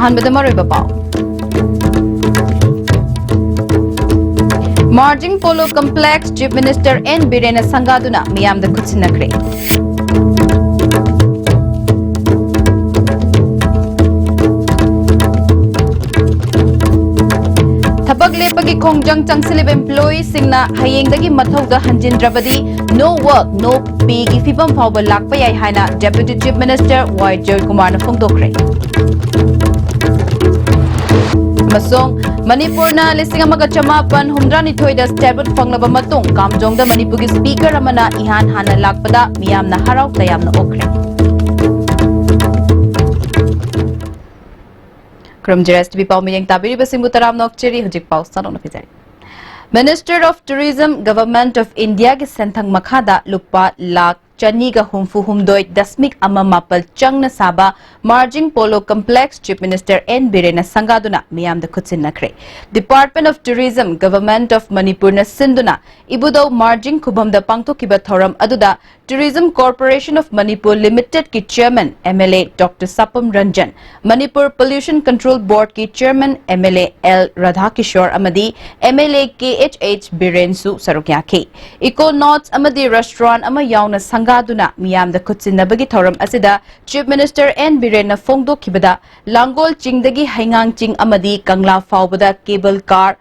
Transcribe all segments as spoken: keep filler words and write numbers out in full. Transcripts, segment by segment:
ꯑꯍꯥꯟꯕꯗ ꯃꯔꯨꯑꯣꯏꯕ ꯄꯥꯎ꯫ marging polo complex Chief Minister N ꯕꯤꯔꯦꯟꯅ ꯁꯪꯒꯥꯗꯨꯅ ꯃꯤꯌꯥꯝꯗ ꯈꯨꯠꯁꯤꯟꯅꯈ꯭ꯔꯦ꯫ ꯊꯕꯛ ꯂꯦꯞꯄꯒꯤ ꯈꯣꯡꯖꯪ ꯆꯪꯁꯤꯜꯂꯤꯕ employeeꯁꯤꯡꯅ ꯍꯌꯦꯡꯗꯒꯤ ꯃꯊꯧꯗ ꯍꯟꯖꯤꯟꯗ꯭ꯔꯕꯗꯤ no work, no payꯒꯤ ꯐꯤꯕꯝ ꯐꯥꯎꯕ ꯂꯥꯛꯄ ꯌꯥꯏ ꯍꯥꯏꯅ Deputy Chief Minister ꯋꯥꯏ ꯖꯣꯏꯀꯨꯃꯥꯔꯅ ꯐꯣꯡꯗꯣꯛꯈ꯭ꯔꯦ꯫ ꯑꯃꯁꯨꯡ ꯃꯅꯤꯄꯨꯔꯅ ꯂꯤꯁꯤꯡ ꯑꯃꯒ ꯆꯃꯥꯄꯟ ꯍꯨꯝꯗ꯭ꯔꯥꯅꯤꯊꯣꯏꯗ statehood ꯐꯪꯂꯕ ꯃꯇꯨꯡ ꯀꯥꯝꯖꯣꯡꯗ ꯃꯅꯤꯄꯨꯔꯒꯤ speaker ꯑꯃꯅ ꯏꯍꯥꯟ ꯍꯥꯟꯅ ꯂꯥꯛꯄꯗ ꯃꯤꯌꯥꯝꯅ ꯍꯔꯥꯎ ꯇꯌꯥꯝꯅ ꯑꯣꯛꯈ꯭ꯔꯦ꯫ ꯈꯨꯔꯨꯝꯖꯔꯤ, S T V ꯄꯥꯎ ꯃꯤꯠꯌꯦꯡ ꯇꯥꯕꯤꯔꯤꯕꯁꯤꯡꯕꯨ ꯇꯔꯥꯝꯅ ꯑꯣꯛꯆꯔꯤ꯫ ꯍꯧꯖꯤꯛ ꯄꯥꯎ ꯁꯟꯗꯣꯛꯅ ꯄꯤꯖꯔꯤ꯫ Minister of Tourism, Government of Indiaꯒꯤ ꯁꯦꯟꯊꯪ ꯃꯈꯥꯗ ꯂꯨꯄꯥ ꯂꯥꯈ ꯆꯅꯤꯒ ꯍꯨꯝꯐꯨ ꯍꯨꯝꯗꯣꯏ ꯗꯁꯃꯤꯛ ꯑꯃ ꯃꯥꯄꯜ ꯆꯪꯅ ꯁꯥꯕ marging polo complex Chief Minister N ꯕꯤꯔꯦꯟꯅ ꯁꯪꯒꯥꯗꯨꯅ ꯃꯤꯌꯥꯝꯗ ꯈꯨꯠꯁꯤꯟꯅꯈ꯭ꯔꯦ꯫ Department of Tourism, Government of ꯃꯅꯤꯄꯨꯔꯅ ꯁꯤꯟꯗꯨꯅ ꯏꯕꯨꯙꯧ marging ꯈꯨꯕꯝꯗ ꯄꯥꯡꯊꯣꯛꯈꯤꯕ ꯊꯧꯔꯝ ꯑꯗꯨꯗ Tourism Corporation of Manipur Limitedꯀꯤ Chairman M L A Doctor ꯁꯥꯄꯝ Ranjan, Manipur Pollution Control Boardꯀꯤ Chairman M L A L ꯔꯥꯙꯥꯀꯤꯁꯣꯔ ꯑꯃꯗꯤ M L A K H H ꯕꯤꯔꯦꯟꯁꯨ ꯁꯔꯨꯛ ꯌꯥꯈꯤ꯫ Eco Lodge ꯑꯃꯗꯤ restaurant ꯑꯃ ꯌꯥꯎꯅ ꯁꯪꯒꯥꯗꯨꯅ ꯃꯤꯌꯥꯝꯗ ꯈꯨꯠꯁꯤꯟꯅꯕꯒꯤ ꯊꯧꯔꯝ ꯑꯁꯤꯗ Chief Minister N ꯕꯤꯔꯦꯟꯅ ꯐꯣꯡꯗꯣꯛꯈꯤꯕꯗ, ꯂꯥꯡꯒꯣꯜ ꯆꯤꯡꯗꯒꯤ ꯍꯩꯉꯥꯡ ꯆꯤꯡ ꯑꯃꯗꯤ ꯀꯪꯂꯥ ꯐꯥꯎꯕꯗ cable car,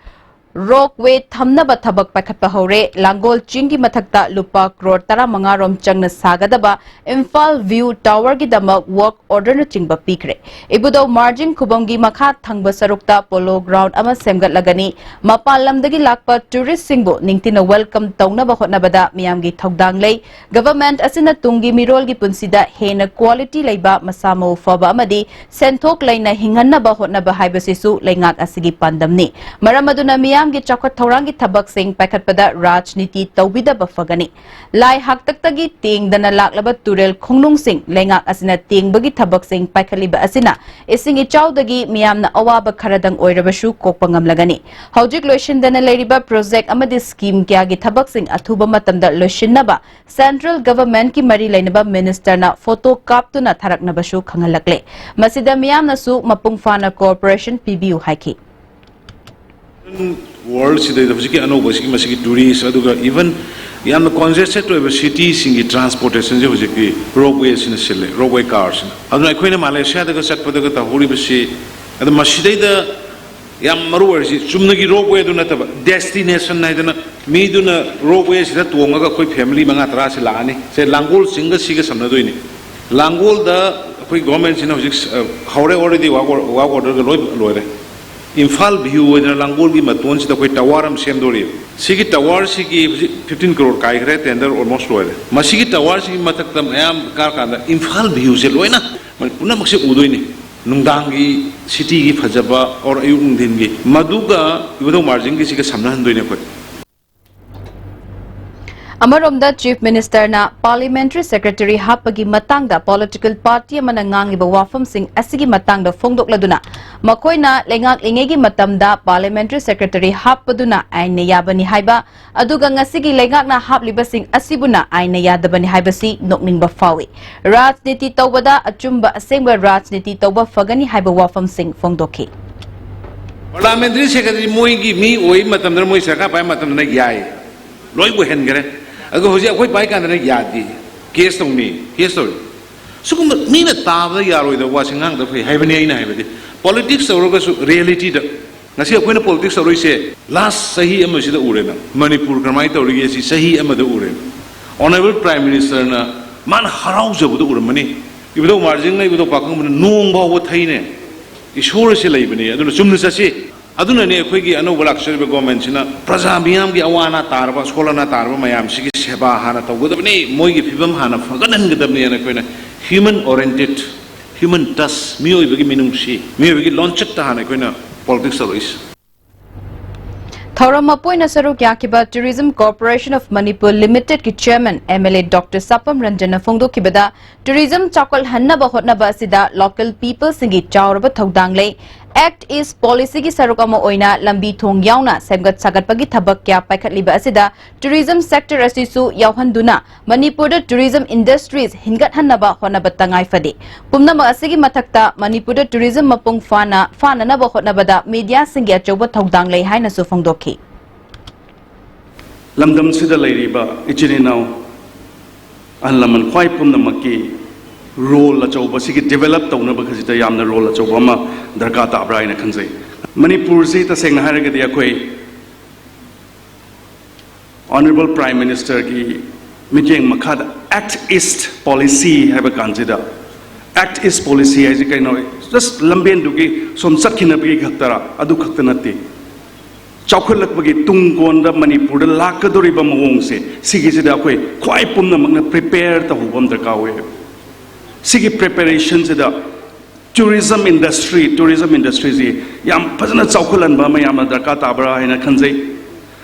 ropeway ꯊꯝꯅꯕ ꯊꯕꯛ ꯄꯥꯏꯈꯠꯄ ꯍꯧꯔꯦ꯫ ꯂꯥꯡꯒꯣꯜ ꯆꯤꯡꯒꯤ ꯃꯊꯛꯇ ꯂꯨꯄꯥ ꯀ꯭ꯔꯣꯔ ꯇꯔꯥꯃꯉꯥ ꯔꯣꯝ ꯆꯪꯅ ꯁꯥꯒꯗꯕ Imphal View Towerꯒꯤꯗꯃꯛ work orderꯅꯆꯤꯡꯕ ꯄꯤꯈ꯭ꯔꯦ꯫ ꯏꯕꯨꯙꯧ marging ꯈꯨꯕꯝꯒꯤ ꯃꯈꯥ ꯊꯪꯕ ꯁꯔꯨꯛꯇ polo ground ꯑꯃ ꯁꯦꯝꯒꯠꯂꯒꯅꯤ꯫ ꯃꯄꯥꯟ ꯂꯝꯗꯒꯤ ꯂꯥꯛꯄ touristꯁꯤꯡꯕꯨ ꯅꯤꯡꯊꯤꯅ welcome ꯇꯧꯅꯕ ꯍꯣꯠꯅꯕꯗ ꯃꯤꯌꯥꯝꯒꯤ ꯊꯧꯗꯥꯡ ꯂꯩ꯫ Government ꯑꯁꯤꯅ ꯇꯨꯡꯒꯤ ꯃꯤꯔꯣꯜꯒꯤ ꯄꯨꯟꯁꯤꯗ ꯍꯦꯟꯅ quality ꯂꯩꯕ, ꯃꯁꯥ ꯃꯎ ꯐꯕ ꯑꯃꯗꯤ ꯁꯦꯟꯊꯣꯛ ꯂꯩꯅ ꯍꯤꯡꯍꯟꯅꯕ ꯍꯣꯠꯅꯕ ꯍꯥꯏꯕꯁꯤꯁꯨ ꯂꯩꯉꯥꯛ ꯑꯁꯤꯒꯤ ꯄꯥꯟꯗꯝꯅꯤ꯫ ꯃꯔꯝ ꯑꯗꯨꯅ ꯃꯤꯌꯥꯝ ꯃꯤꯌꯥꯝꯒꯤ ꯆꯥꯎꯈꯠ ꯊꯧꯔꯥꯡꯒꯤ ꯊꯕꯛꯁꯤꯡ ꯄꯥꯏꯈꯠꯄꯗ ꯔꯥꯖꯅꯤꯇꯤ ꯇꯧꯕꯤꯗꯕ ꯐꯒꯅꯤ꯫ ꯂꯥꯏ ꯍꯥꯛꯇꯛꯇꯒꯤ ꯇꯦꯡꯗꯅ ꯂꯥꯛꯂꯕ ꯇꯨꯔꯦꯜ ꯈꯣꯡꯅꯨꯡꯁꯤꯡ ꯂꯩꯉꯥꯛ ꯑꯁꯤꯅ ꯇꯦꯡꯕꯒꯤ ꯊꯕꯛꯁꯤꯡ ꯄꯥꯏꯈꯠꯂꯤꯕ ꯑꯁꯤꯅ ꯏꯁꯤꯡ ꯏꯆꯥꯎꯗꯒꯤ ꯃꯤꯌꯥꯝꯅ ꯑꯋꯥꯕ ꯈꯔꯗꯪ ꯑꯣꯏꯔꯕꯁꯨ ꯀꯣꯛꯄ ꯉꯝꯂꯒꯅꯤ꯫ ꯍꯧꯖꯤꯛ ꯂꯣꯏꯁꯤꯟꯗꯅ ꯂꯩꯔꯤꯕ ꯄ꯭ꯔꯣꯖꯦꯛ ꯑꯃꯗꯤ ꯁ꯭ꯀꯤꯝ ꯀꯌꯥꯒꯤ ꯊꯕꯛꯁꯤꯡ ꯑꯊꯨꯕ ꯃꯇꯝꯗ ꯂꯣꯏꯁꯤꯟꯅꯕ ꯁꯦꯟꯇ꯭ꯔꯦꯜ ꯒꯚꯔꯟꯃꯦꯟꯠꯀꯤ ꯃꯔꯤ ꯂꯩꯅꯕ ꯃꯤꯅꯤꯁꯇꯔꯅ ꯐꯣꯇꯣ ꯀꯥꯞꯇꯨꯅ ꯊꯥꯔꯛꯅꯕꯁꯨ ꯈꯪꯍꯜꯂꯛꯂꯦ꯫ ꯃꯁꯤꯗ ꯃꯤꯌꯥꯝꯅꯁꯨ ꯃꯄꯨꯡ ꯐꯥꯅ ꯀꯣꯑꯣꯄꯔꯦꯁꯟ ꯄꯤꯕꯤꯌꯨ ꯍꯥꯏꯈꯤ꯫ ꯋꯥꯔꯜꯁꯤꯗꯩꯗ ꯍꯧꯖꯤꯛꯀꯤ ꯑꯅꯧꯕꯁꯤꯒꯤ ꯃꯁꯤꯒꯤ ꯇꯨꯔꯤꯁ, ꯑꯗꯨꯒ ꯏꯚꯟ ꯌꯥꯝꯅ ꯀꯣꯟꯖꯦꯁꯇꯦꯠ ꯑꯣꯏꯕ ꯁꯤꯇꯤꯁꯤꯡꯒꯤ ꯇ꯭ꯔꯥꯟꯁꯄꯣꯔꯇꯦꯁꯟꯁꯦ ꯍꯧꯖꯤꯛꯇꯤ ꯔꯣꯞꯋꯦꯁꯤꯅ ꯁꯤꯜꯂꯦ, ꯔꯣꯞꯋꯦ ꯀꯥꯔꯁꯤꯅ꯫ ꯑꯗꯨꯅ ꯑꯩꯈꯣꯏꯅ ꯃꯥꯂꯦꯁꯤꯌꯥꯗꯒ ꯆꯠꯄꯗꯒ ꯇꯧꯍꯧꯔꯤꯕꯁꯤ, ꯑꯗꯨ ꯃꯁꯤꯗꯩꯗ ꯌꯥꯝ ꯃꯔꯨ ꯑꯣꯏꯔꯤꯁꯤ ꯆꯨꯝꯅꯒꯤ ꯔꯣꯞꯋꯦꯗꯨ ꯅꯠꯇꯕ, ꯗꯦꯁꯇꯤꯅꯦꯁꯟ ꯍꯥꯏꯗꯅ ꯃꯤꯗꯨꯅ ꯔꯣꯞꯋꯦꯁꯤꯗ ꯇꯣꯡꯉꯒ ꯑꯩꯈꯣꯏ ꯐꯦꯃꯤꯂꯤ ꯃꯉꯥ ꯇꯔꯥꯁꯤ ꯂꯥꯛꯑꯅꯤ꯫ ꯁꯦ, ꯂꯥꯡꯒꯣꯜ ꯆꯤꯡꯒ ꯁꯤꯒ ꯁꯝꯅꯗꯣꯏꯅꯤ꯫ ꯂꯥꯡꯒꯣꯜꯗ ꯑꯩꯈꯣꯏ ꯒꯣꯔꯃꯦꯟꯁꯤꯅ ꯍꯧꯖꯤꯛ, ꯑ, ꯍꯧꯔꯦ, ꯑꯣꯜꯔꯦꯗꯤ ꯋꯥꯛ ꯑꯣꯔ-, ꯋꯥꯛ ꯑꯣꯔꯗꯔꯒ ꯂꯣꯏ ꯂꯣꯏꯔꯦ꯫ ꯏꯝꯐꯥꯜ ꯚ꯭ꯌꯨ ꯑꯣꯏꯗꯅ ꯂꯥꯡꯒꯣꯜꯒꯤ ꯃꯇꯣꯟꯁꯤꯗ ꯑꯩꯈꯣꯏ ꯇꯋꯥꯔ ꯑꯃ ꯁꯦꯝꯗꯣꯔꯤꯕ꯫ ꯁꯤꯒꯤ ꯇꯋꯥꯔꯁꯤꯒꯤ ꯍꯧꯖꯤꯛ ꯐꯤꯐꯇꯤꯟ ꯀ꯭ꯔꯣꯔ ꯀꯥꯏꯈ꯭ꯔꯦ, ꯇꯦꯟꯗꯔ ꯑꯣꯜꯃꯣꯁ ꯂꯣꯏꯔꯦ꯫ ꯃꯁꯤꯒꯤ ꯇꯋꯥꯔꯁꯤꯒꯤ ꯃꯊꯛꯇ ꯃꯌꯥꯝ ꯀꯥꯔꯀꯥꯟꯗ ꯏꯝꯐꯥꯜ ꯚ꯭ꯌꯨꯁꯦ ꯂꯣꯏꯅ ꯄꯨꯝꯅꯃꯛꯁꯦ ꯎꯗꯣꯏꯅꯤ꯫ ꯅꯨꯡꯗꯥꯡꯒꯤ ꯁꯤꯇꯤꯒꯤ ꯐꯖꯕ ꯑꯣꯔ ꯑꯌꯨꯛ ꯅꯨꯡꯊꯤꯟꯒꯤ, ꯃꯗꯨꯒ ꯏꯕꯨꯙꯧ ꯃꯥꯔꯖꯤꯡꯒꯤꯁꯤꯒ ꯁꯝꯅꯍꯟꯗꯣꯏꯅꯦ ꯑꯩꯈꯣꯏ꯫ ꯑꯃꯔꯣꯝꯗ, ꯆꯤꯐ ꯃꯤꯅꯤꯁꯇꯔꯅ ꯄꯥꯔꯂꯤꯌꯥꯃꯦꯟꯇꯔꯤ ꯁꯦꯀ꯭ꯔꯦꯇꯔꯤ ꯍꯥꯞꯄꯒꯤ ꯃꯇꯥꯡꯗ ꯄꯣꯂꯤꯇꯤꯀꯦꯜ ꯄꯥꯔꯇꯤ ꯑꯃꯅ ꯉꯥꯡꯂꯤꯕ ꯋꯥꯐꯝꯁꯤꯡ ꯑꯁꯤꯒꯤ ꯃꯇꯥꯡꯗ ꯐꯣꯡꯗꯣꯛꯂꯗꯨꯅ, ꯃꯈꯣꯏꯅ ꯂꯩꯉꯥꯛꯂꯤꯉꯩꯒꯤ ꯃꯇꯝꯗ ꯄꯥꯔꯂꯤꯌꯥꯃꯦꯟꯇꯔꯤ ꯁꯦꯀ꯭ꯔꯦꯇꯔꯤ ꯍꯥꯞꯄꯗꯨꯅ ꯑꯥꯏꯟꯅ ꯌꯥꯕꯅꯤ ꯍꯥꯏꯕ, ꯑꯗꯨꯒ ꯉꯁꯤꯒꯤ ꯂꯩꯉꯥꯛꯅ ꯍꯥꯞꯂꯤꯕꯁꯤꯡ ꯑꯁꯤꯕꯨꯅ ꯑꯥꯏꯟꯅ ꯌꯥꯗꯕꯅꯤ ꯍꯥꯏꯕꯁꯤ ꯅꯣꯛꯅꯤꯡꯕ ꯐꯥꯎꯏ꯫ ꯔꯥꯖꯅꯤꯇꯤ ꯇꯧꯕꯗ ꯑꯆꯨꯝꯕ ꯑꯁꯦꯡꯕ ꯔꯥꯖꯅꯤꯇꯤ ꯇꯧꯕ ꯐꯒꯅꯤ ꯍꯥꯏꯕ ꯋꯥꯐꯝꯁꯤꯡ ꯐꯣꯡꯗꯣꯛꯈꯤ꯫ ꯄꯥꯔꯂꯤꯌꯥꯃꯦꯟꯇꯔꯤ ꯁꯦꯀ꯭ꯔꯦꯇꯔꯤ ꯃꯣꯏꯒꯤ ꯃꯤ ꯑꯣꯏꯕ ꯃꯇꯝꯗ, ꯃꯣꯏ ꯁꯔꯀꯥꯔ ꯄꯥꯏꯕ ꯃꯇꯝꯗꯅ ꯌꯥꯏ, ꯂꯣꯏ ꯑꯣꯏꯍꯟꯈ꯭ꯔꯦ꯫ ꯑꯗꯨꯒ ꯍꯧꯖꯤꯛ ꯑꯩꯈꯣꯏ ꯄꯥꯏ ꯀꯥꯟꯗꯅ ꯌꯥꯗꯦ, ꯀꯦꯁ ꯇꯧꯅꯤ, ꯀꯦꯁ ꯇꯧꯔꯤ꯫ ꯁꯤꯒꯨꯝꯕ ꯃꯤꯅ ꯇꯥꯕꯗ ꯌꯥꯔꯣꯏꯗꯕ ꯋꯥꯁꯦ ꯉꯥꯡꯗꯕ ꯐꯩ ꯍꯥꯏꯕꯅꯤ ꯑꯩꯅ ꯍꯥꯏꯕꯗꯤ꯫ ꯄꯣꯂꯤꯇꯤꯛꯁ ꯇꯧꯔꯒꯁꯨ ꯔꯤꯌꯦꯂꯤꯇꯤꯗ, ꯉꯁꯤ ꯑꯩꯈꯣꯏꯅ ꯄꯣꯂꯤꯇꯤꯛꯁ ꯇꯧꯔꯛꯏꯁꯦ ꯂꯥꯁ ꯆꯍꯤ ꯑꯃꯁꯤꯗ ꯎꯔꯦ꯫ ꯅꯪ ꯃꯅꯤꯄꯨꯔ ꯀꯔꯝꯍꯥꯏꯅ ꯇꯧꯔꯤꯒꯦ ꯁꯤ ꯆꯍꯤ ꯑꯃꯗ ꯎꯔꯦ꯫ ꯑꯣꯅꯔꯦꯕꯜ ꯄ꯭ꯔꯥꯏꯝ ꯃꯤꯅꯤꯁꯇꯔꯅ ꯃꯥꯅ ꯍꯔꯥꯎꯖꯕꯗꯣ ꯎꯔꯝꯃꯅꯤ꯫ ꯏꯕꯨꯙꯧ ꯃꯥꯔꯖꯤꯡꯅ, ꯏꯕꯨꯙꯧ ꯄꯥꯈꯪꯕꯅ ꯅꯣꯡ ꯐꯥꯎꯕ ꯊꯩꯅꯦ꯫ ꯏꯁꯣꯔ ꯑꯁꯤ ꯂꯩꯕꯅꯤ, ꯑꯗꯨꯅ ꯆꯨꯝꯅ ꯆꯠꯁꯤ꯫ ꯑꯗꯨꯅꯅꯦ ꯑꯩꯈꯣꯏꯒꯤ ꯑꯅꯧꯕ ꯂꯥꯛꯆꯔꯤꯕ ꯒꯣꯔꯃꯦꯟꯁꯤꯅ ꯄ꯭ꯔꯖꯥ ꯃꯤꯌꯥꯝꯒꯤ ꯑꯋꯥ ꯑꯅꯥ ꯇꯥꯔꯕ, ꯑꯁꯣꯜ ꯑꯅꯥ ꯇꯥꯔꯕ ꯃꯌꯥꯝꯁꯤꯒꯤ ꯁꯦꯕꯥ ꯍꯥꯟꯅ ꯇꯧꯒꯗꯕꯅꯤ, ꯃꯣꯏꯒꯤ ꯐꯤꯕꯝ ꯍꯥꯟꯅ ꯐꯒꯠꯍꯟꯒꯗꯕꯅꯤꯅ ꯑꯩꯈꯣꯏꯅ ꯍ꯭ꯌꯨꯃꯟ ꯑꯣꯔꯤꯌꯦꯟꯇꯦꯠ, ꯍ꯭ꯌꯨꯃꯟ ꯇꯆ, ꯃꯤꯑꯣꯏꯕꯒꯤ ꯃꯤꯅꯨꯡꯁꯤ, ꯃꯤꯑꯣꯏꯕꯒꯤ ꯂꯣꯟꯆꯠꯇ ꯍꯥꯟꯅ ꯑꯩꯈꯣꯏꯅ ꯄꯣꯂꯤꯇꯤꯛꯁ ꯇꯧꯔꯛꯏꯁꯦ꯫ ꯊꯧꯔꯝ ꯃꯄꯨ ꯑꯣꯏꯅ ꯁꯔꯨꯛ ꯌꯥꯈꯤꯕ Tourism Corporation of Manipur Limited ꯀꯤ Chairman MLA Doctor ꯁꯥꯄꯝ ꯔꯟꯖꯟꯅ ꯐꯣꯡꯗꯣꯛꯈꯤꯕꯗ, tourism ꯆꯥꯎꯈꯠꯍꯟꯅꯕ ꯍꯣꯠꯅꯕ ꯑꯁꯤꯗ local people ꯁꯤꯡꯒꯤ ꯆꯥꯎꯔꯕ ꯊꯧꯗꯥꯡ ꯂꯩ꯫ Act East Policy ꯒꯤ ꯁꯔꯨꯛ ꯑꯃ ꯑꯣꯏꯅ ꯂꯝꯕꯤ ꯊꯣꯡ ꯌꯥꯎꯅ ꯁꯦꯝꯒꯠ ꯁꯥꯒꯠꯄꯒꯤ ꯊꯕꯛ ꯀꯌꯥ ꯄꯥꯏꯈꯠꯂꯤꯕ ꯑꯁꯤꯗ tourism sector ꯑꯁꯤꯁꯨ ꯌꯥꯎꯍꯟꯗꯨꯅ ꯃꯅꯤꯄꯨꯔꯗ tourism industries ꯍꯤꯡꯒꯠꯍꯟꯅꯕ ꯍꯣꯠꯅꯕ ꯇꯉꯥꯏ ꯐꯗꯦ꯫ ꯄꯨꯝꯅꯃꯛ ꯑꯁꯤꯒꯤ ꯃꯊꯛꯇ ꯃꯅꯤꯄꯨꯔꯗ tourism ꯃꯄꯨꯡ ꯐꯥꯅ ꯐꯥꯅꯅꯕ ꯍꯣꯠꯅꯕꯗ media ꯁꯤꯡꯒꯤ ꯑꯆꯧꯕ ꯊꯧꯗꯥꯡ ꯂꯩ ꯍꯥꯏꯅꯁꯨ ꯐꯣꯡꯗꯣꯛꯈꯤ꯫ ꯂꯝꯗꯝꯁꯤꯗ ꯂꯩꯔꯤꯕ ꯏꯆꯤꯟ ꯏꯅꯥꯎ ꯑꯍꯜ ꯂꯃꯟ ꯈ꯭ꯋꯥꯏ ꯄꯨꯝꯅꯃꯛꯀꯤ role ꯑꯆꯧꯕ ꯁꯤꯒꯤ develop ꯇꯧꯅꯕ ꯈꯖꯤꯛꯇ ꯌꯥꯝꯅ role ꯑꯆꯧꯕ ꯑꯃ ꯗꯔꯀꯥꯔ ꯇꯥꯕ꯭ꯔꯥ ꯍꯥꯏꯅ ꯈꯟꯖꯩ꯫ ꯃꯅꯤꯄꯨꯔꯁꯤ ꯇꯁꯦꯡꯅ ꯍꯥꯏꯔꯒꯗꯤ ꯑꯩꯈꯣꯏ Honourable Prime Minister ꯒꯤ ꯃꯤꯠꯌꯦꯡ ꯃꯈꯥꯗ Act East Policy ꯍꯥꯏꯕ ꯀꯥꯟꯁꯤꯗ, Act East Policy ꯍꯥꯏꯁꯤ ꯀꯩꯅꯣ? Just ꯂꯝꯕꯦꯟꯗꯨꯒꯤ ꯁꯨꯝ ꯆꯠꯈꯤꯅꯕꯒꯤ ꯈꯛꯇꯔꯥ? ꯑꯗꯨ ꯈꯛꯇ ꯅꯠꯇꯦ꯫ ꯆꯥꯎꯈꯠꯂꯛꯄꯒꯤ ꯇꯨꯡ ꯀꯣꯟꯗ ꯃꯅꯤꯄꯨꯔꯗ ꯂꯥꯛꯀꯗꯧꯔꯤꯕ ꯃꯑꯣꯡꯁꯦ, ꯁꯤꯒꯤꯁꯤꯗ ꯑꯩꯈꯣꯏ ꯈ꯭ꯋꯥꯏ ꯄꯨꯝꯅꯃꯛꯅ prepare ꯇꯧꯍꯧꯕ ꯑꯃ ꯗꯔꯀꯥꯔ ꯑꯣꯏ꯫ ꯁꯤꯒꯤ preparation ꯁꯤꯗ tourism industry, tourism industry ꯁꯤ ꯌꯥꯝ ꯐꯖꯅ ꯆꯥꯎꯈꯠꯍꯟꯕ ꯑꯃ ꯌꯥꯝꯅ ꯗꯔꯀꯥꯔ ꯇꯥꯕ꯭ꯔꯥ ꯍꯥꯏꯅ ꯈꯟꯖꯩ꯫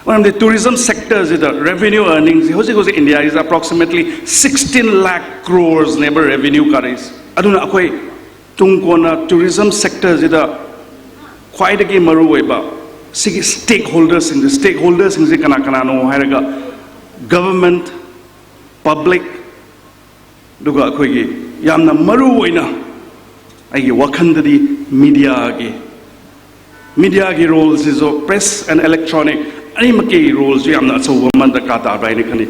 ꯃꯔꯝꯗꯤ tourism sector ꯁꯤꯗ revenue earning ꯁꯤ ꯍꯧꯖꯤꯛ ꯍꯧꯖꯤꯛ India is approximately sixteen lakh crores ꯅꯦꯕ revenue ꯀꯥꯔꯤꯁꯦ꯫ ꯑꯗꯨꯅ ꯑꯩꯈꯣꯏ ꯇꯨꯡ ꯀꯣꯟꯅ tourism sector ꯁꯤꯗ ꯈ꯭ꯋꯥꯏꯗꯒꯤ ꯃꯔꯨꯑꯣꯏꯕ ꯁꯤꯒꯤ stakeholder ꯁꯤꯡꯁꯦ, stakeholder ꯁꯤꯡꯁꯦ ꯀꯅꯥ ꯀꯅꯥꯅꯣ ꯍꯥꯏꯔꯒ, government, public, ꯑꯗꯨꯒ ꯑꯩꯈꯣꯏꯒꯤ ꯌꯥꯝꯅ ꯃꯔꯨ ꯑꯣꯏꯅ ꯑꯩꯒꯤ ꯋꯥꯈꯜꯗꯗꯤ media ꯒꯤ, media ꯒꯤ role ꯁꯤꯁꯨ, press and electronic ꯑꯅꯤꯃꯛꯀꯤ role ꯁꯨ ꯌꯥꯝꯅ ꯑꯆꯧꯕ ꯑꯃ ꯗꯔꯀꯥꯔ ꯇꯥꯕ꯭ꯔꯥ ꯍꯥꯏꯅ ꯈꯜꯂꯤ꯫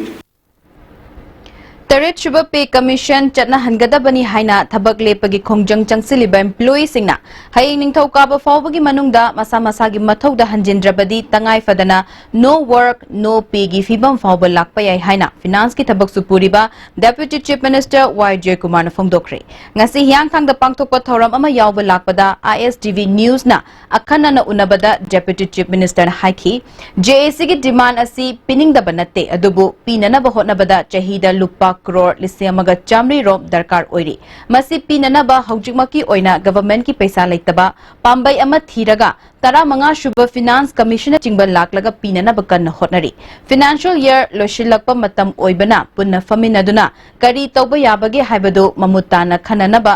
ꯇꯔꯦꯠ ꯁꯨꯕ Pay Commission ꯆꯠꯅꯍꯟꯒꯗꯕꯅꯤ ꯍꯥꯏꯅ ꯊꯕꯛ ꯂꯦꯞꯄꯒꯤ ꯈꯣꯡꯖꯪ ꯆꯪꯁꯤꯜꯂꯤꯕ employee ꯁꯤꯡꯅ ꯍꯌꯦꯡ ꯅꯤꯡꯊꯧꯀꯥꯕ ꯐꯥꯎꯕꯒꯤ ꯃꯅꯨꯡꯗ ꯃꯁꯥ ꯃꯁꯥꯒꯤ ꯃꯊꯧꯗ ꯍꯟꯖꯤꯟꯗ꯭ꯔꯕꯗꯤ ꯇꯉꯥꯏ ꯐꯗꯅ no work, no pay ꯒꯤ ꯐꯤꯕꯝ ꯐꯥꯎꯕ ꯂꯥꯛꯄ ꯌꯥꯏ ꯍꯥꯏꯅ finance ꯀꯤ ꯊꯕꯛꯁꯨ ꯄꯨꯔꯤꯕ Deputy Chief Minister ꯋꯥꯏ ꯖꯌꯀꯨꯃꯥꯔꯅ ꯐꯣꯡꯗꯣꯛꯈ꯭ꯔꯦ꯫ ꯉꯁꯤ ꯍꯤꯌꯥꯡꯊꯥꯡꯗ ꯄꯥꯡꯊꯣꯛꯄ ꯊꯧꯔꯝ ꯑꯃ ꯌꯥꯎꯕ ꯂꯥꯛꯄꯗ I S T V news ꯅ ꯑꯈꯟꯅꯅ ꯎꯅꯕꯗ Deputy Chief Minister ꯅ ꯍꯥꯏꯈꯤ, J A C ꯒꯤ demand ꯑꯁꯤ ꯄꯤꯅꯤꯡꯗꯕ ꯅꯠꯇꯦ, ꯑꯗꯨꯕꯨ ꯄꯤꯅꯅꯕ ꯍꯣꯠꯅꯕꯗ ꯆꯍꯤꯗ ꯂꯨꯄꯥ ꯀ꯭ꯔꯣꯔ ꯂꯤꯁꯤꯡ ꯑꯃꯒ ꯆꯥꯃꯔꯤ ꯔꯣꯝ ꯗꯔꯀꯥꯔ ꯑꯣꯏꯔꯤ꯫ ꯃꯁꯤ ꯄꯤꯅꯅꯕ ꯍꯧꯖꯤꯛꯃꯛꯀꯤ ꯑꯣꯏꯅ ꯒꯚꯔꯟꯃꯦꯟꯠꯀꯤ ꯄꯩꯁꯥ ꯂꯩꯇꯕ, ꯄꯥꯝꯕꯩ ꯑꯃ ꯊꯤꯔꯒ ꯇꯔꯥꯃꯉꯥ ꯁꯨꯕ ꯐꯤꯅꯥꯟꯁ ꯀꯃꯤꯁꯟꯅꯆꯤꯡꯕ ꯂꯥꯛꯂꯒ ꯄꯤꯅꯅꯕ ꯀꯟꯅ ꯍꯣꯠꯅꯔꯤ꯫ ꯐꯤꯅꯥꯟꯁꯤꯌꯦꯜ ꯌꯔ ꯂꯣꯏꯁꯤꯜꯂꯛꯄ ꯃꯇꯝ ꯑꯣꯏꯕꯅ ꯄꯨꯟꯅ ꯐꯝꯃꯤꯟꯅꯗꯨꯅ ꯀꯔꯤ ꯇꯧꯕ ꯌꯥꯕꯒꯦ ꯍꯥꯏꯕꯗꯨ ꯃꯃꯨꯠ ꯇꯥꯅ ꯈꯟꯅꯅꯕ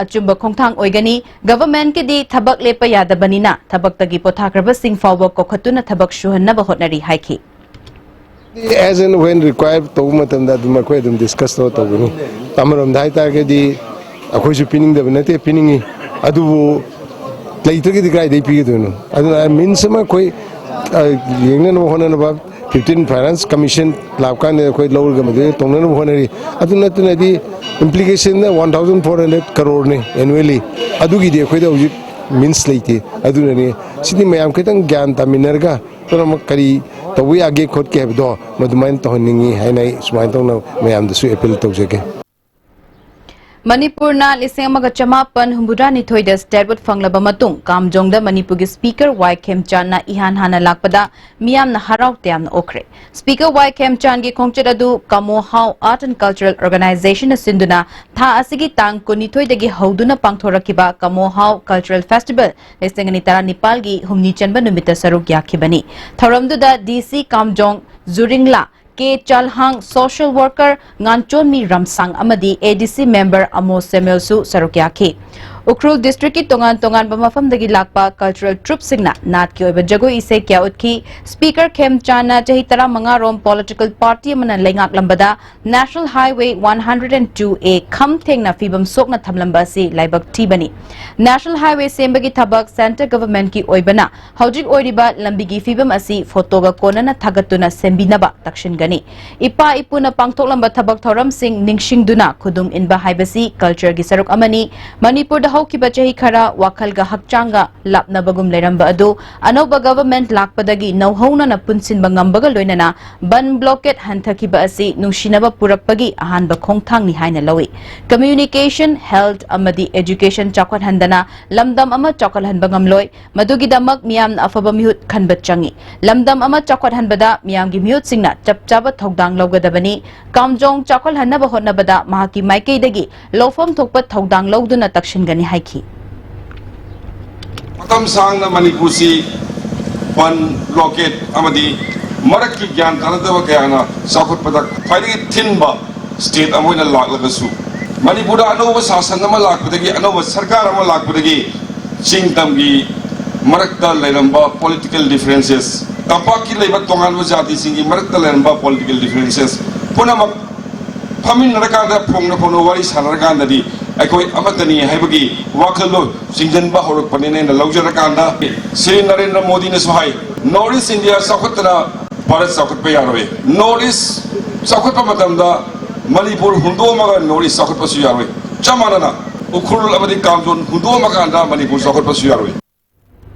ꯑꯆꯨꯝꯕ ꯈꯣꯡꯊꯥꯡ ꯑꯣꯏꯒꯅꯤ꯫ ꯒꯚꯔꯟꯃꯦꯟꯠꯀꯤꯗꯤ ꯊꯕꯛ ꯂꯦꯞꯄ ꯌꯥꯗꯕꯅꯤꯅ ꯊꯕꯛꯇꯒꯤ ꯄꯣꯊꯥꯈ꯭ꯔꯕꯁꯤꯡ ꯐꯥꯎꯕ ꯀꯧꯈꯠꯇꯨꯅ ꯊꯕꯛ ꯁꯨꯍꯟꯅꯕ ꯍꯣꯠꯅꯔꯤ ꯍꯥꯏꯈꯤ꯫ As and when required ꯇꯧꯕ ꯃꯇꯝꯗ ꯑꯗꯨꯝ ꯑꯩꯈꯣꯏ ꯑꯗꯨꯝ ꯗꯤꯁꯀꯁ ꯇꯧꯔ ꯇꯧꯒꯅꯤ꯫ ꯑꯃꯔꯣꯝꯗ ꯍꯥꯏꯇꯥꯔꯒꯗꯤ ꯑꯩꯈꯣꯏꯁꯨ ꯄꯤꯅꯤꯡꯗꯕ ꯅꯠꯇꯦ, ꯄꯤꯅꯤꯡꯉꯤ꯫ ꯑꯗꯨꯕꯨ ꯂꯩꯇ꯭ꯔꯒꯗꯤ ꯀꯗꯥꯏꯗꯒꯤ ꯄꯤꯒꯗꯣꯏꯅꯣ? ꯑꯗꯨꯅ ꯃꯤꯟꯁ ꯑꯃ ꯑꯩꯈꯣꯏ, ꯑ, ꯌꯦꯡꯅꯅꯕ ꯍꯣꯠꯅꯅꯕ ꯐꯤꯐꯇꯤꯟ ꯐꯥꯏꯅꯥꯟꯁ ꯀꯃꯤꯁꯟ ꯂꯥꯛꯄ ꯀꯥꯟꯗ ꯑꯩꯈꯣꯏ ꯂꯧꯔꯒ ꯃꯗꯨꯗ ꯇꯧꯅꯅꯕ ꯍꯣꯠꯅꯔꯤ꯫ ꯑꯗꯨ ꯅꯠꯇꯅꯗꯤ ꯏꯝꯄ꯭ꯂꯤꯀꯦꯁꯟꯗ ꯋꯥꯟ ꯊꯥꯎꯖꯟ ꯐꯣꯔ ꯍꯟꯗ꯭ꯔꯦꯗ ꯀꯔꯣꯔꯅꯤ ꯑꯦꯅꯨꯋꯦꯂꯤ꯫ ꯑꯗꯨꯒꯤꯗꯤ ꯑꯩꯈꯣꯏꯗ ꯍꯧꯖꯤꯛ ꯃꯤꯟꯁ ꯂꯩꯇꯦ꯫ ꯑꯗꯨꯅꯅꯤ ꯁꯤꯗꯤ ꯃꯌꯥꯝ ꯈꯤꯇꯪ ꯒ꯭ꯌꯥꯟ ꯇꯥꯃꯤꯟꯅꯔꯒ ꯄꯨꯝꯅꯃꯛ ꯀꯔꯤ ꯇꯧꯕ ꯌꯥꯒꯦ ꯈꯣꯠꯀꯦ ꯍꯥꯏꯕꯗꯣ ꯃꯗꯨꯃꯥꯏꯅ ꯇꯧꯍꯟꯅꯤꯡꯉꯤ ꯍꯥꯏꯅ ꯑꯩ ꯁꯨꯃꯥꯏꯅ ꯇꯧꯅ ꯃꯌꯥꯝꯗꯁꯨ ꯑꯦꯄꯤꯜ ꯇꯧꯖꯒꯦ꯫ ꯃꯅꯤꯄꯨꯔꯅ ꯂꯤꯁꯤꯡ ꯑꯃꯒ ꯆꯃꯥꯄꯟ ꯍꯨꯝꯐꯨꯇꯔꯥꯅꯤꯊꯣꯏꯗ ꯁ꯭ꯇꯦꯠꯍꯨꯗ ꯐꯪꯂꯕ ꯃꯇꯨꯡ ꯀꯥꯝꯖꯣꯡꯗ ꯃꯅꯤꯄꯨꯔꯒꯤ ꯁ꯭ꯄꯤꯀꯔ ꯋꯥꯏ ꯈꯦꯝꯆꯥꯟꯅ ꯏꯍꯥꯟ ꯍꯥꯟꯅ ꯂꯥꯛꯄꯗ ꯃꯤꯌꯥꯝꯅ ꯍꯔꯥꯎ ꯇꯌꯥꯝꯅ ꯑꯣꯛꯈ꯭ꯔꯦ꯫ ꯁ꯭ꯄꯤꯀꯔ ꯋꯥꯏ ꯈꯦꯝꯆꯥꯟꯒꯤ ꯈꯣꯡꯆꯠ ꯑꯗꯨ ꯀꯥꯃꯣ ꯍꯥꯎ ꯑꯥꯔꯠ ꯑꯦꯟ ꯀꯜꯆꯔꯦꯜ ꯑꯣꯔꯒꯅꯥꯏꯖꯦꯁꯟꯅ ꯁꯤꯟꯗꯨꯅ ꯊꯥ ꯑꯁꯤꯒꯤ ꯇꯥꯡ ꯀꯨꯟꯅꯤꯊꯣꯏꯗꯒꯤ ꯍꯧꯗꯨꯅ ꯄꯥꯡꯊꯣꯔꯛꯈꯤꯕ ꯀꯥꯃꯣ ꯍꯥꯎ ꯀꯜꯆꯔꯦꯜ ꯐꯦꯁꯇꯤꯚꯦꯜ ꯂꯤꯁꯤꯡ ꯑꯅꯤ ꯇꯔꯥꯅꯤꯄꯥꯜꯒꯤ ꯍꯨꯝꯅꯤ ꯆꯟꯕ ꯅꯨꯃꯤꯠꯇ ꯁꯔꯨꯛ ꯌꯥꯈꯤꯕꯅꯤ꯫ ꯊꯧꯔꯝꯗꯨꯗ ꯗꯤ ꯁꯤ ꯀꯥꯝꯖꯣꯡ ꯖꯨꯔꯤꯡꯂꯥ, ꯀꯦ ꯆꯥꯜꯍꯥꯡ, ꯁꯣꯁꯤꯌꯦꯜ ꯋꯥꯔꯀꯔ ꯉꯥꯟꯆꯣꯟꯃꯤ ꯔꯝꯁꯥꯡ ꯑꯃꯗꯤ ꯑꯦ ꯗꯤ ꯁꯤ ꯃꯦꯝꯕꯔ ꯑꯃꯣ ꯁꯦꯃꯨꯑꯦꯜꯁꯨ ꯁꯔꯨꯛ ꯌꯥꯈꯤ꯫ ꯎꯈ꯭ꯔꯨꯜ ꯗꯤꯁꯇ꯭ꯔꯤꯛꯀꯤ ꯇꯣꯉꯥꯟ ꯇꯣꯉꯥꯟꯕ ꯃꯐꯝꯗꯒꯤ ꯂꯥꯛꯄ ꯀꯜꯆꯔꯦꯜ ꯇ꯭ꯔꯨꯞꯁꯤꯡꯅ ꯅꯥꯠꯀꯤ ꯑꯣꯏꯕ ꯖꯒꯣꯏ ꯏꯁꯩ ꯀꯌꯥ ꯎꯠꯈꯤ꯫ ꯁ꯭ꯄꯤꯀꯔ ꯈꯦꯝꯆꯥꯟꯅ ꯆꯍꯤ ꯇꯔꯥꯃꯉꯥ ꯔꯣꯝ ꯄꯣꯂꯤꯇꯤꯀꯦꯜ ꯄꯥꯔꯇꯤ ꯑꯃꯅ ꯂꯩꯉꯥꯛꯂꯝꯕꯗ national highway one hundred and two A ꯈꯝ ꯊꯦꯡꯅ ꯐꯤꯕꯝ ꯁꯣꯛꯅ ꯊꯝꯂꯝꯕ ꯑꯁꯤ ꯂꯥꯏꯕꯛ ꯊꯤꯕꯅꯤ꯫ ꯅꯦꯁꯅꯦꯜ ꯍꯥꯏꯋꯦ ꯁꯦꯝꯕꯒꯤ ꯊꯕꯛ ꯁꯦꯟꯇꯔ ꯒꯚꯔꯟꯃꯦꯟꯠꯀꯤ ꯑꯣꯏꯕꯅ ꯍꯧꯖꯤꯛ ꯑꯣꯏꯔꯤꯕ ꯂꯝꯕꯤꯒꯤ ꯐꯤꯕꯝ ꯑꯁꯤ ꯐꯣꯇꯣꯒ ꯀꯣꯟꯅꯅ ꯊꯥꯒꯠꯇꯨꯅ ꯁꯦꯝꯕꯤꯅꯕ ꯇꯛꯁꯤꯟꯒꯅꯤ꯫ ꯏꯄꯥ ꯏꯄꯨꯅ ꯄꯥꯡꯊꯣꯛꯂꯝꯕ ꯊꯕꯛ ꯊꯧꯔꯝꯁꯤꯡ ꯅꯤꯡꯁꯤꯡꯗꯨꯅ ꯈꯨꯗꯨꯝ ꯏꯟꯕ ꯍꯥꯏꯕꯁꯤ ꯀꯜꯆꯔꯒꯤ ꯁꯔꯨꯛ ꯑꯃꯅꯤ꯫ ꯃꯅꯤꯄꯨꯔꯗ ꯍꯧꯈꯤꯕ ꯆꯍꯤ ꯈꯔ ꯋꯥꯈꯜꯒ ꯍꯛꯆꯥꯡꯒ ꯂꯥꯞꯅꯕꯒꯨꯝ ꯂꯩꯔꯝꯕ ꯑꯗꯨ ꯑꯅꯧꯕ ꯒꯚꯔꯟꯃꯦꯟꯠ ꯂꯥꯛꯄꯗꯒꯤ ꯅꯧꯍꯧꯅꯅ ꯄꯨꯟꯁꯤꯟꯕ ꯉꯝꯕꯒ ꯂꯣꯏꯅꯅ ꯕꯟ ꯕ꯭ꯂꯣꯀꯦꯗ ꯍꯟꯊꯈꯤꯕ ꯑꯁꯤ ꯅꯨꯡꯁꯤꯅꯕ ꯄꯨꯔꯛꯄꯒꯤ ꯑꯍꯥꯟꯕ ꯈꯣꯡꯊꯥꯡꯅꯤ ꯍꯥꯏꯅ ꯂꯧꯏ꯫ ꯀꯝꯃ꯭ꯌꯨꯅꯤꯀꯦꯁꯟ, ꯍꯦꯜꯊ ꯑꯃꯗꯤ ꯑꯦꯖꯨꯀꯦꯁꯟ ꯆꯥꯎꯈꯠꯍꯟꯗꯅ ꯂꯝꯗꯝ ꯑꯃ ꯆꯥꯎꯈꯠꯍꯟꯕ ꯉꯝꯂꯣꯏ꯫ ꯃꯗꯨꯒꯤꯗꯃꯛ ꯃꯤꯌꯥꯝꯅ ꯑꯐꯕ ꯃꯤꯍꯨꯠ ꯈꯟꯕ ꯆꯪꯏ꯫ ꯂꯝꯗꯝ ꯑꯃ ꯆꯥꯎꯈꯠꯍꯟꯕꯗ ꯃꯤꯌꯥꯝꯒꯤ ꯃꯤꯍꯨꯠꯁꯤꯡꯅ ꯆꯞ ꯆꯥꯕ ꯊꯧꯗꯥꯡ ꯂꯧꯒꯗꯕꯅꯤ꯫ ꯀꯥꯝꯖꯣꯡ ꯆꯥꯎꯈꯠꯍꯟꯅꯕ ꯍꯣꯠꯅꯕꯗ ꯃꯍꯥꯛꯀꯤ ꯃꯥꯏꯀꯩꯗꯒꯤ ꯂꯧꯐꯝ ꯊꯣꯛꯄ ꯊꯧꯗꯥꯡ ꯂꯧꯗꯨꯅ ꯇꯛꯁꯤꯟꯒꯅꯤ ꯍꯥꯏꯈꯤ꯫ ꯃꯇꯝ ꯁꯥꯡꯅ ꯃꯅꯤꯄꯨꯔꯁꯤ ꯕꯟ, ꯕ꯭ꯂꯣꯀꯦꯗ ꯑꯃꯗꯤ ꯃꯔꯛꯀꯤ ꯒ꯭ꯌꯥꯟ ꯇꯥꯅꯗꯕ ꯀꯌꯥꯅ ꯆꯥꯎꯈꯠꯄꯗ ꯈ꯭ꯋꯥꯏꯗꯒꯤ ꯊꯤꯡꯕ ꯁ꯭ꯇꯦꯠ ꯑꯃ ꯑꯣꯏꯅ ꯂꯥꯛꯂꯒꯁꯨ, ꯃꯅꯤꯄꯨꯔꯗ ꯑꯅꯧꯕ ꯁꯥꯁꯟ ꯑꯃ ꯂꯥꯛꯄꯗꯒꯤ, ꯑꯅꯧꯕ ꯁꯔꯀꯥꯔ ꯑꯃ ꯂꯥꯛꯄꯗꯒꯤ ꯆꯤꯡ ꯇꯝꯒꯤ ꯃꯔꯛꯇ ꯂꯩꯔꯝꯕ ꯄꯣꯂꯤꯇꯤꯀꯦꯜ ꯗꯤꯐꯔꯦꯟꯁꯦꯁ, ꯇꯝꯄꯥꯛꯀꯤ ꯂꯩꯕ ꯇꯣꯉꯥꯟꯕ ꯖꯥꯇꯤꯁꯤꯡꯒꯤ ꯃꯔꯛꯇ ꯂꯩꯔꯝꯕ ꯄꯣꯂꯤꯇꯤꯀꯦꯜ ꯗꯤꯐꯔꯦꯟꯁꯦꯁ ꯄꯨꯝꯅꯃꯛ ꯐꯝꯃꯤꯟꯅꯔꯀꯥꯟꯗ, ꯐꯣꯡꯅ ꯐꯣꯡꯅ ꯋꯥꯔꯤ ꯁꯥꯟꯅꯔꯀꯥꯟꯗꯗꯤ ꯑꯩꯈꯣꯏ ꯑꯃꯠꯇꯅꯤ ꯍꯥꯏꯕꯒꯤ ꯋꯥꯈꯜꯗꯣ ꯆꯤꯡꯁꯤꯟꯕ ꯍꯧꯔꯛꯄꯅꯤꯅ ꯑꯩꯅ ꯂꯧꯖꯔꯀꯥꯟꯗ, ꯁ꯭ꯔꯤ ꯅꯔꯦꯟꯗ꯭ꯔ ꯃꯣꯗꯤꯅꯁꯨ ꯍꯥꯏ, ꯅꯣꯔꯠ ꯏꯁ ꯏꯟꯗꯤꯌꯥ ꯆꯥꯎꯈꯠꯇꯅ ꯚꯥꯔꯠ ꯆꯥꯎꯈꯠꯄ ꯌꯥꯔꯣꯏ꯫ ꯅꯣꯔꯠ ꯏꯁ ꯆꯥꯎꯈꯠꯄ ꯃꯇꯝꯗ ꯃꯅꯤꯄꯨꯔ ꯍꯨꯟꯗꯣꯛꯑꯝꯃꯒ ꯅꯣꯔꯠ ꯏꯁ ꯆꯥꯎꯈꯠꯄꯁꯨ ꯌꯥꯔꯣꯏ꯫ ꯆꯞ ꯃꯥꯟꯅꯅ ꯎꯈ꯭ꯔꯨꯜ ꯑꯃꯗꯤ ꯀꯥꯝꯖꯣꯟ ꯍꯨꯟꯗꯣꯛꯑꯝꯃꯀꯥꯟꯗ ꯃꯅꯤꯄꯨꯔ ꯆꯥꯎꯈꯠꯄꯁꯨ ꯌꯥꯔꯣꯏ꯫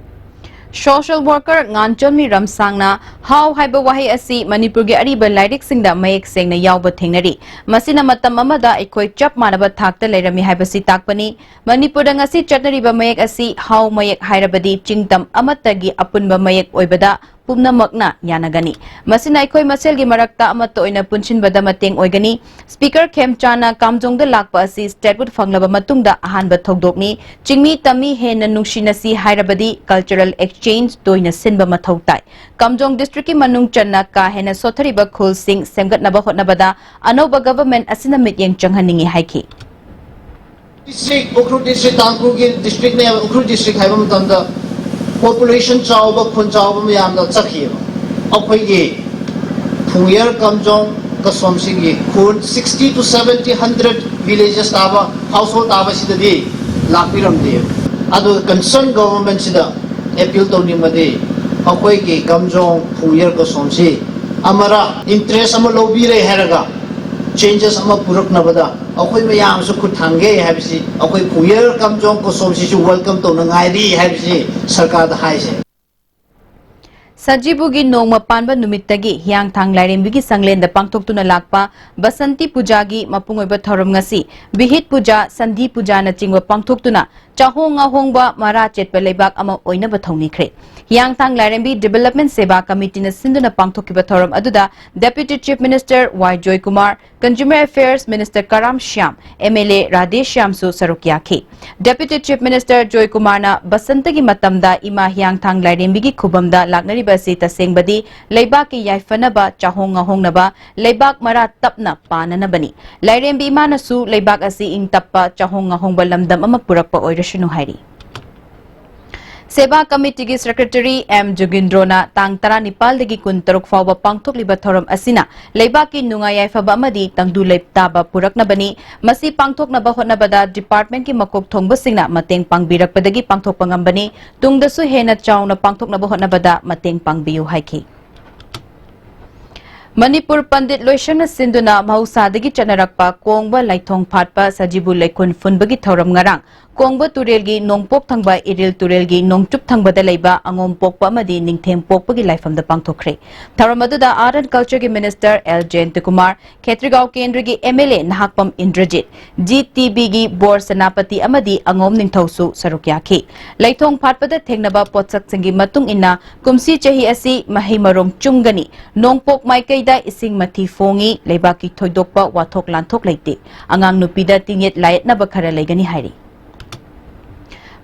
ꯁꯣꯁꯤꯌꯦꯜ ꯋꯥꯔꯀꯔ ꯉꯥꯟꯆꯣꯟꯃꯤ ꯔꯝꯁꯥꯡꯅ ꯍꯥꯎ ꯍꯥꯏꯕ ꯋꯥꯍꯩ ꯑꯁꯤ ꯃꯅꯤꯄꯨꯔꯒꯤ ꯑꯔꯤꯕ ꯂꯥꯏꯔꯤꯛꯁꯤꯡꯗ ꯃꯌꯦꯛ ꯁꯦꯡꯅ ꯌꯥꯎꯕ ꯊꯦꯡꯅꯔꯤ꯫ ꯃꯁꯤꯅ ꯃꯇꯝ ꯑꯃꯗ ꯑꯩꯈꯣꯏ ꯆꯞ ꯃꯥꯟꯅꯕ ꯊꯥꯛꯇ ꯂꯩꯔꯝꯃꯤ ꯍꯥꯏꯕꯁꯤ ꯇꯥꯛꯄꯅꯤ꯫ ꯃꯅꯤꯄꯨꯔꯗ ꯉꯁꯤ ꯆꯠꯅꯔꯤꯕ ꯃꯌꯦꯛ ꯑꯁꯤ ꯍꯥꯎ ꯃꯌꯦꯛ ꯍꯥꯏꯔꯕꯗꯤ ꯆꯤꯡꯇꯝ ꯑꯃꯠꯇꯒꯤ ꯑꯄꯨꯟꯕ ꯃꯌꯦꯛ ꯑꯣꯏꯕꯗ ꯄꯨꯝꯅꯃꯛꯅ ꯌꯥꯅꯒꯅꯤ꯫ ꯃꯁꯤꯅ ꯑꯩꯈꯣꯏ ꯃꯁꯦꯜꯒꯤ ꯃꯔꯛꯇ ꯑꯃꯠꯇ ꯑꯣꯏꯅ ꯄꯨꯟꯁꯤꯟꯕꯗ ꯃꯇꯦꯡ ꯑꯣꯏꯒꯅꯤ꯫ ꯁ꯭ꯄꯤꯀꯔ ꯈꯦꯝꯆꯥꯟꯅ ꯀꯥꯝꯖꯣꯡꯗ ꯂꯥꯛꯄ ꯑꯁꯤ ꯁ꯭ꯇꯦꯠꯍꯨꯗ ꯐꯪꯂꯕ ꯃꯇꯨꯡꯗ ꯑꯍꯥꯟꯕ ꯊꯧꯗꯣꯛꯅꯤ꯫ ꯆꯤꯡꯃꯤ ꯇꯝꯃꯤ ꯍꯦꯟꯅ ꯅꯨꯡꯁꯤꯅꯁꯤ ꯍꯥꯏꯔꯕꯗꯤ ꯀꯜꯆꯔꯦꯜ ꯑꯦꯛꯁꯆꯦꯟꯖ ꯇꯣꯏꯅ ꯁꯤꯟꯕ ꯃꯊꯧ ꯇꯥꯏ꯫ ꯀꯥꯝꯖꯣꯡ ꯗꯤꯁꯇ꯭ꯔꯤꯛꯀꯤ ꯃꯅꯨꯡ ꯆꯟꯅ ꯀꯥ ꯍꯦꯟꯅ ꯁꯣꯠꯊꯔꯤꯕ ꯈꯨꯜꯁꯤꯡ ꯁꯦꯝꯒꯠꯅꯕ ꯍꯣꯠꯅꯕꯗ ꯑꯅꯧꯕ ꯒꯚꯔꯟꯃꯦꯟꯠ ꯑꯁꯤꯅ ꯃꯤꯠꯌꯦꯡ ꯆꯪꯍꯟꯅꯤꯡꯏ ꯍꯥꯏꯈꯤ꯫ ꯗꯤꯁꯇ꯭ꯔꯤꯛ, ꯎꯈ꯭ꯔꯨꯜ ꯗꯤꯁꯇ꯭ꯔꯤꯛ, ꯇꯥꯡꯈꯨꯜꯒꯤ ꯗꯤꯁꯇ꯭ꯔꯤꯛꯅꯦꯕ꯫ ꯎꯈ꯭ꯔꯨꯜ ꯗꯤꯁꯇ꯭ꯔꯤꯛ ꯍꯥꯏꯕ ꯃꯇꯝꯗ ꯄꯣꯄꯨꯂꯦꯁꯟ ꯆꯥꯎꯕ, ꯈꯨꯟ ꯆꯥꯎꯕ ꯃꯌꯥꯝꯗ ꯆꯠꯈꯤꯑꯕ꯫ ꯑꯩꯈꯣꯏꯒꯤ ꯐꯨꯡꯌꯔ ꯀꯥꯝꯖꯣꯡ ꯀꯁꯣꯝꯁꯤꯡꯒꯤ ꯈꯨꯟ sixty to seventy, hundred villages ꯇꯥꯕ, ꯍꯥꯎꯁꯍꯣꯜ ꯇꯥꯕꯁꯤꯗꯗꯤ ꯂꯥꯛꯄꯤꯔꯝꯗꯦꯕ꯫ ꯑꯗꯨꯒ ꯀꯟꯁꯔꯟ ꯒꯣꯚꯔꯟꯃꯦꯟꯠꯁꯤꯗ ꯑꯦꯄꯤꯜ ꯇꯧꯅꯤꯡꯕꯗꯤ, ꯑꯩꯈꯣꯏꯒꯤ ꯀꯥꯝꯖꯣꯡ ꯐꯨꯡꯌꯔ ꯀꯁꯣꯝꯁꯤ ꯑꯃꯔ ꯏꯟꯇꯔꯦꯁ ꯑꯃ ꯂꯧꯕꯤꯔꯦ ꯍꯥꯏꯔꯒ, Changes ꯑꯃ ꯄꯨꯔꯛꯅꯕꯗ ꯑꯩꯈꯣꯏ ꯃꯌꯥꯝꯁꯨ ꯈꯨꯠ ꯊꯥꯡꯒꯦ ꯍꯥꯏꯕꯁꯤ, ꯑꯩꯈꯣꯏ ꯐꯨꯌꯦꯔ ꯀꯝ ꯖꯣꯡ ꯀꯣꯁꯣꯝꯁꯤꯁꯨ welcome ꯇꯧꯅꯉꯥꯏꯔꯤ ꯍꯥꯏꯕꯁꯤ ꯁꯔꯀꯥꯔꯗ ꯍꯥꯏꯁꯦ꯫ ꯁꯖꯤꯕꯨꯒꯤ ꯅꯣꯡꯃ ꯄꯥꯟꯕ ꯅꯨꯃꯤꯠꯇꯒꯤ ꯍꯤꯌꯥꯡꯊꯥꯡ ꯂꯥꯏꯔꯦꯝꯕꯤꯒꯤ ꯁꯪꯂꯦꯟꯗ ꯄꯥꯡꯊꯣꯛꯇꯨꯅ ꯂꯥꯛꯄ ꯕꯁꯟꯇꯤ ꯄꯨꯖꯥꯒꯤ ꯃꯄꯨꯡ ꯑꯣꯏꯕ ꯊꯧꯔꯝ ꯉꯁꯤ ꯕꯤꯍꯤꯠ ꯄꯨꯖꯥ, ꯁꯟꯙꯤ ꯄꯨꯖꯥꯅꯆꯤꯡꯕ ꯄꯥꯡꯊꯣꯛꯇꯨꯅ ꯆꯥꯍꯣꯡ ꯉꯥꯍꯣꯡꯕ ꯃꯔꯥ ꯆꯦꯠꯄ ꯂꯩꯕꯥꯛ ꯑꯃ ꯑꯣꯏꯅꯕ ꯊꯧꯅꯤꯈ꯭ꯔꯦ꯫ ꯍꯤꯌꯥꯡꯊꯥꯡ ꯂꯥꯏꯔꯦꯝꯕꯤ Development Seva Committeeꯅ ꯁꯤꯟꯗꯨꯅ ꯄꯥꯡꯊꯣꯛꯈꯤꯕ ꯊꯧꯔꯝ ꯑꯗꯨꯗ Deputy Chief Minister ꯋꯥꯏ ꯖꯣꯏꯀꯨꯃꯥꯔ, Consumer Affairs Minister ꯀꯔꯥꯝ ꯁ꯭ꯌꯥꯝ, MLA ꯔꯥꯙꯦ ꯁ꯭ꯌꯥꯝꯁꯨ ꯁꯔꯨꯛ ꯌꯥꯈꯤ꯫ Deputy Chief Minister ꯖꯣꯏꯀꯨꯃꯥꯔꯅ ꯕꯁꯟꯇꯒꯤ ꯃꯇꯝꯗ ꯏꯃꯥ ꯍꯤꯌꯥꯡꯊꯥꯡ ꯂꯥꯏꯔꯦꯝꯕꯤꯒꯤ ꯈꯨꯕꯝꯗ ꯂꯥꯛꯅꯔꯤꯕ ꯑꯁꯤ ꯇꯁꯦꯡꯕꯗꯤ ꯂꯩꯕꯥꯛꯀꯤ ꯌꯥꯏꯐꯅꯕ, ꯆꯥꯍꯣꯡ ꯉꯥꯍꯣꯡꯅꯕ, ꯂꯩꯕꯥꯛ ꯃꯔꯥ ꯇꯞꯅ ꯄꯥꯟꯅꯅꯕꯅꯤ꯫ ꯂꯥꯏꯔꯦꯝꯕꯤ ꯏꯃꯥꯅꯁꯨ ꯂꯩꯕꯥꯛ ꯑꯁꯤ ꯏꯪ ꯇꯞꯄ, ꯆꯥꯍꯣꯡ ꯉꯥꯍꯣꯡꯕ ꯂꯝꯗꯝ ꯑꯃ ꯄꯨꯔꯛꯄ ꯑꯣꯏꯔꯁꯅꯨ ꯍꯥꯏꯔꯤ꯫ ꯁꯦꯕꯥ ꯀꯃꯤꯇꯤꯒꯤ ꯁꯦꯀ꯭ꯔꯦꯇꯔꯤ ꯑꯦꯝ ꯖꯨꯒꯤꯟꯗ꯭ꯔꯣꯅ ꯇꯥꯡ ꯇꯔꯥꯅꯤꯄꯥꯜꯗꯒꯤ ꯀꯨꯟꯇꯔꯨꯛ ꯐꯥꯎꯕ ꯄꯥꯡꯊꯣꯛꯂꯤꯕ ꯊꯧꯔꯝ ꯑꯁꯤꯅ ꯂꯩꯕꯥꯛꯀꯤ ꯅꯨꯡꯉꯥꯏ ꯌꯥꯏꯐꯕ ꯑꯃꯗꯤ ꯇꯪꯗꯨ ꯂꯩꯇꯥꯕ ꯄꯨꯔꯛꯅꯕꯅꯤ꯫ ꯃꯁꯤ ꯄꯥꯡꯊꯣꯛꯅꯕ ꯍꯣꯠꯅꯕꯗ departmentꯀꯤ ꯃꯀꯣꯛ ꯊꯣꯡꯕꯁꯤꯡꯅ ꯃꯇꯦꯡ ꯄꯥꯡꯕꯤꯔꯛꯄꯗꯒꯤ ꯄꯥꯡꯊꯣꯛꯄ ꯉꯝꯕꯅꯤ꯫ ꯇꯨꯡꯗꯁꯨ ꯍꯦꯟꯅ ꯆꯥꯎꯅ ꯄꯥꯡꯊꯣꯛꯅꯕ ꯍꯣꯠꯅꯕꯗ ꯃꯇꯦꯡ ꯄꯥꯡꯕꯤꯌꯨ ꯍꯥꯏꯈꯤ꯫ ꯃꯅꯤꯄꯨꯔ ꯄꯟꯗꯤꯠ ꯂꯣꯏꯁꯪꯅ ꯁꯤꯟꯗꯨꯅ ꯃꯍꯧꯁꯥꯗꯒꯤ ꯆꯠꯅꯔꯛꯄ ꯀꯣꯡꯕ ꯂꯩꯊꯣꯡ ꯐꯥꯠꯄ ꯁꯖꯤꯕꯨ ꯂꯩꯈꯨꯟ ꯐꯨꯟꯕꯒꯤ ꯊꯧꯔꯝ ꯉꯔꯥꯡ ꯀꯣꯡꯕ ꯇꯨꯔꯦꯜꯒꯤ ꯅꯣꯡꯄꯣꯛ ꯊꯪꯕ ꯏꯔꯤꯜ ꯇꯨꯔꯦꯜꯒꯤ ꯅꯣꯡꯆꯨꯞ ꯊꯪꯕꯗ ꯂꯩꯕ ꯑꯉꯣꯝ ꯄꯣꯛꯄ ꯑꯃꯗꯤ ꯅꯤꯡꯊꯦꯝ ꯄꯣꯛꯄꯒꯤ ꯂꯥꯏꯐꯝꯗ ꯄꯥꯡꯊꯣꯛꯈ꯭ꯔꯦ꯫ ꯊꯧꯔꯝ ꯑꯗꯨꯗ Art and Cultureꯒꯤ Minister ꯑꯦꯜ ꯖꯌꯟꯇꯀꯨꯃꯥꯔ, ꯈꯦꯇ꯭ꯔꯤꯒꯥꯎ ꯀꯦꯟꯗ꯭ꯔꯒꯤ MLA ꯅꯍꯥꯛꯄꯝ ꯏꯟꯗ꯭ꯔꯖꯤꯠ, GTBꯒꯤ ꯕꯣꯔ ꯁꯦꯅꯥꯄꯇꯤ ꯑꯃꯗꯤ ꯑꯉꯣꯝ ꯅꯤꯡꯊꯧꯁꯨ ꯁꯔꯨꯛ ꯌꯥꯈꯤ꯫ ꯂꯩꯊꯣꯡ ꯐꯥꯠꯄꯗ ꯊꯦꯡꯅꯕ ꯄꯣꯠꯁꯛꯁꯤꯡꯒꯤ ꯃꯇꯨꯡ ꯏꯟꯅ ꯀꯨꯝꯁꯤ ꯆꯍꯤ ꯑꯁꯤ ꯃꯍꯩ ꯃꯔꯣꯡ ꯆꯨꯝꯒꯅꯤ, ꯅꯣꯡꯄꯣꯛ ꯃꯥꯏꯀꯩꯗ ꯏꯁꯤꯡ ꯃꯊꯤ ꯐꯣꯡꯉꯤ, ꯂꯩꯕꯥꯛꯀꯤ ꯊꯣꯏꯗꯣꯛꯄ ꯋꯥꯊꯣꯛ ꯂꯥꯟꯊꯣꯛ ꯂꯩꯇꯦ, ꯑꯉꯥꯡ ꯅꯨꯄꯤꯗ ꯇꯤꯡꯌꯦꯠ ꯂꯥꯏꯌꯦꯠꯅꯕ ꯈꯔ ꯂꯩꯒꯅꯤ ꯍꯥꯏꯔꯤ꯫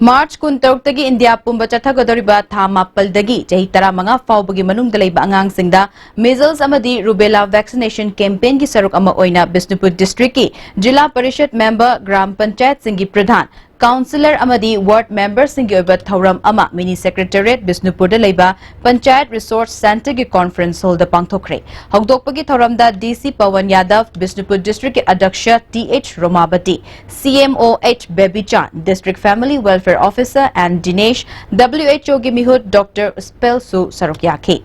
ꯃꯥꯔꯆ ꯀꯨꯟꯇꯔꯨꯛꯇꯒꯤ ꯏꯟꯗꯤꯌꯥ ꯄꯨꯝꯕ ꯆꯠꯊꯒꯗꯧꯔꯤꯕ ꯊꯥ ꯃꯥꯄꯜꯗꯒꯤ ꯆꯍꯤ ꯇꯔꯥꯃꯉꯥ ꯐꯥꯎꯕꯒꯤ ꯃꯅꯨꯡꯗ ꯂꯩꯕ ꯑꯉꯥꯡꯁꯤꯡꯗ measles ꯑꯃꯗꯤ rubella vaccination campaignꯒꯤ ꯁꯔꯨꯛ ꯑꯃ ꯑꯣꯏꯅ ꯕꯤꯁꯅꯨꯄꯨꯔ districtꯀꯤ ꯖꯤꯂꯥ ꯄꯔꯤꯁꯗ member, ꯒ꯭ꯔꯥꯝ ꯄꯟꯆꯥꯌꯠꯁꯤꯡꯒꯤ ꯄ꯭ꯔꯙꯥꯟ, ꯀꯥꯎꯟꯁꯤꯂꯔ ꯑꯃꯗꯤ ꯋꯥꯔꯗ ꯃꯦꯝꯕꯔꯁꯤꯡꯒꯤ ꯑꯣꯏꯕ ꯊꯧꯔꯝ ꯑꯃ ꯃꯤꯅꯤ ꯁꯦꯀ꯭ꯔꯦꯇꯦꯔꯤꯌꯦꯠ ꯕꯤꯁꯅꯨꯄꯨꯔꯗ ꯂꯩꯕ ꯄꯟꯆꯥꯌꯠ ꯔꯤꯁꯣꯔꯁ ꯁꯦꯟꯇꯔꯒꯤ ꯀꯣꯟꯐꯔꯦꯟꯁ ꯍꯣꯜꯗ ꯄꯥꯡꯊꯣꯛꯈ꯭ꯔꯦ꯫ ꯍꯧꯗꯣꯛꯄꯒꯤ ꯊꯧꯔꯝꯗ ꯗꯤ ꯁꯤ ꯄꯋꯟ ꯌꯥꯗꯕ, ꯕꯤꯁꯅꯨꯄꯨꯔ ꯗꯤꯁꯇ꯭ꯔꯤꯛꯀꯤ ꯑꯗ꯭ꯌꯛꯁ T H ꯔꯣꯃꯥꯕꯇꯤ, C M O H Bebichan, district family welfare officer N Dinesh, W H ꯑꯣꯒꯤ ꯃꯤꯍꯨꯠ ꯗꯣꯛꯇꯔ ꯎꯁꯄꯦꯜꯁꯨ ꯁꯔꯨꯛ ꯌꯥꯈꯤ꯫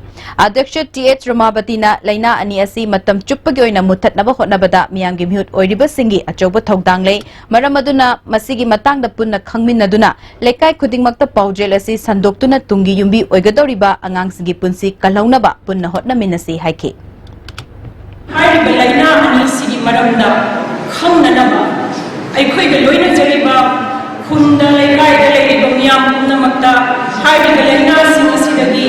ꯑꯗ꯭ꯌꯛꯁ ꯇꯤ ꯑꯩꯆ ꯔꯣꯃꯥꯕꯇꯤꯅ ꯂꯥꯏꯅꯥ ꯑꯅꯤ ꯑꯁꯤ ꯃꯇꯝ ꯆꯨꯞꯄꯒꯤ ꯑꯣꯏꯅ ꯃꯨꯠꯊꯠꯅꯕ ꯍꯣꯠꯅꯕꯗ ꯃꯤꯌꯥꯝꯒꯤ ꯃꯤꯍꯨꯠ ꯑꯣꯏꯔꯤꯕꯁꯤꯡꯒꯤ ꯑꯆꯧꯕ ꯊꯧꯗꯥꯡ ꯂꯩ꯫ ꯃꯔꯝ ꯑꯗꯨꯅ ꯃꯁꯤꯒꯤ ꯃꯇꯥꯡꯗ ꯄꯨꯟꯅ ꯈꯪꯃꯤꯟꯅꯗꯨꯅ ꯂꯩꯀꯥꯏ ꯈꯨꯗꯤꯡꯃꯛꯇ ꯄꯥꯎꯖꯦꯜ ꯑꯁꯤ ꯁꯟꯗꯣꯛꯇꯨꯅ ꯇꯨꯡꯒꯤ ꯌꯨꯝꯕꯤ ꯑꯣꯏꯒꯗꯧꯔꯤꯕ ꯑꯉꯥꯡꯁꯤꯡꯒꯤ ꯄꯨꯟꯁꯤ ꯀꯜꯍꯧꯅꯕ ꯄꯨꯟꯅ ꯍꯣꯠꯅꯃꯤꯟꯅꯁꯤ ꯍꯥꯏꯈꯤ꯫ ꯍꯥꯏꯔꯤꯕ ꯂꯥꯏꯅꯥ ꯑꯅꯤꯁꯤꯒꯤ ꯃꯔꯝꯗ ꯈꯪꯅꯅꯕ ꯑꯩꯈꯣꯏꯒ ꯂꯣꯏꯅꯖꯔꯤꯕ ꯈꯨꯟꯗ, ꯂꯩꯀꯥꯏꯗ ꯂꯩꯔꯤꯕ ꯃꯤꯌꯥꯝ ꯄꯨꯝꯅꯃꯛꯇ ꯍꯥꯏꯔꯤꯕ ꯂꯥꯏꯅꯥꯁꯤꯡ ꯑꯁꯤꯗꯒꯤ,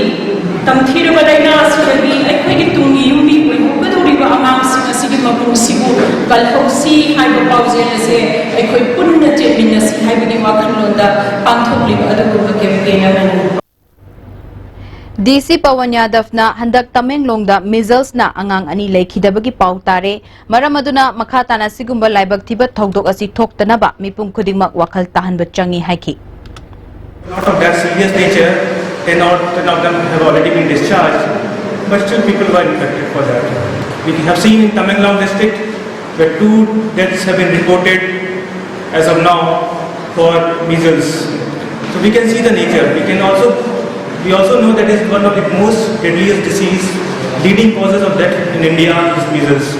ꯇꯝꯊꯤꯔꯕ ꯂꯥꯏꯅꯥ ꯑꯁꯤꯗꯒꯤ ꯑꯩꯈꯣꯏꯒꯤ ꯇꯨꯡꯒꯤ ꯌꯨꯝꯕꯤ ꯑꯣꯏꯍꯧꯒꯗꯧꯔꯤꯕ ꯑꯉꯥꯡꯁꯤꯡ ꯑꯁꯤꯒꯤ ꯃꯄꯨꯟꯁꯤꯕꯨ ꯀꯜꯍꯧꯁꯤ ꯍꯥꯏꯕ ꯄꯥꯎꯖꯦꯜ ꯑꯁꯦ ꯑꯩꯈꯣꯏ ꯄꯨꯟꯅ ꯆꯦꯟꯃꯤꯟꯅꯁꯤ ꯍꯥꯏꯕꯒꯤ ꯋꯥꯈꯜꯂꯣꯟꯗ ꯄꯥꯡꯊꯣꯛꯂꯤꯕ ꯑꯗꯨꯒꯨꯝꯕ ꯀꯦꯝꯄꯦꯟ ꯑꯃꯅꯤ꯫ ꯗꯤ ꯁꯤ ꯄꯋꯟ ꯌꯥꯗꯕꯅ ꯍꯟꯗꯛ ꯇꯃꯦꯡꯂꯣꯡꯗ ꯃꯤꯖꯜꯁꯅ ꯑꯉꯥꯡ ꯑꯅꯤ ꯂꯩꯈꯤꯗꯕꯒꯤ ꯄꯥꯎ ꯇꯥꯔꯦ꯫ ꯃꯔꯝ ꯑꯗꯨꯅ ꯃꯈꯥ ꯇꯥꯅ ꯑꯁꯤꯒꯨꯝꯕ ꯂꯥꯏꯕꯛ ꯊꯤꯕ ꯊꯧꯗꯣꯛ ꯑꯁꯤ ꯊꯣꯛꯇꯅꯕ ꯃꯤꯄꯨꯝ ꯈꯨꯗꯤꯡꯃꯛ ꯋꯥꯈꯜ ꯇꯥꯍꯟꯕ ꯆꯪꯏ ꯍꯥꯏꯈꯤ꯫ Not of that serious nature, ten or ten of them have already been discharged, but still people were infected for that. We have seen in Tamenglong district where two deaths have been reported as of now for measles. So we can see the nature. We can also, we also know that is one of the most deadliest disease, leading causes of death in India is measles.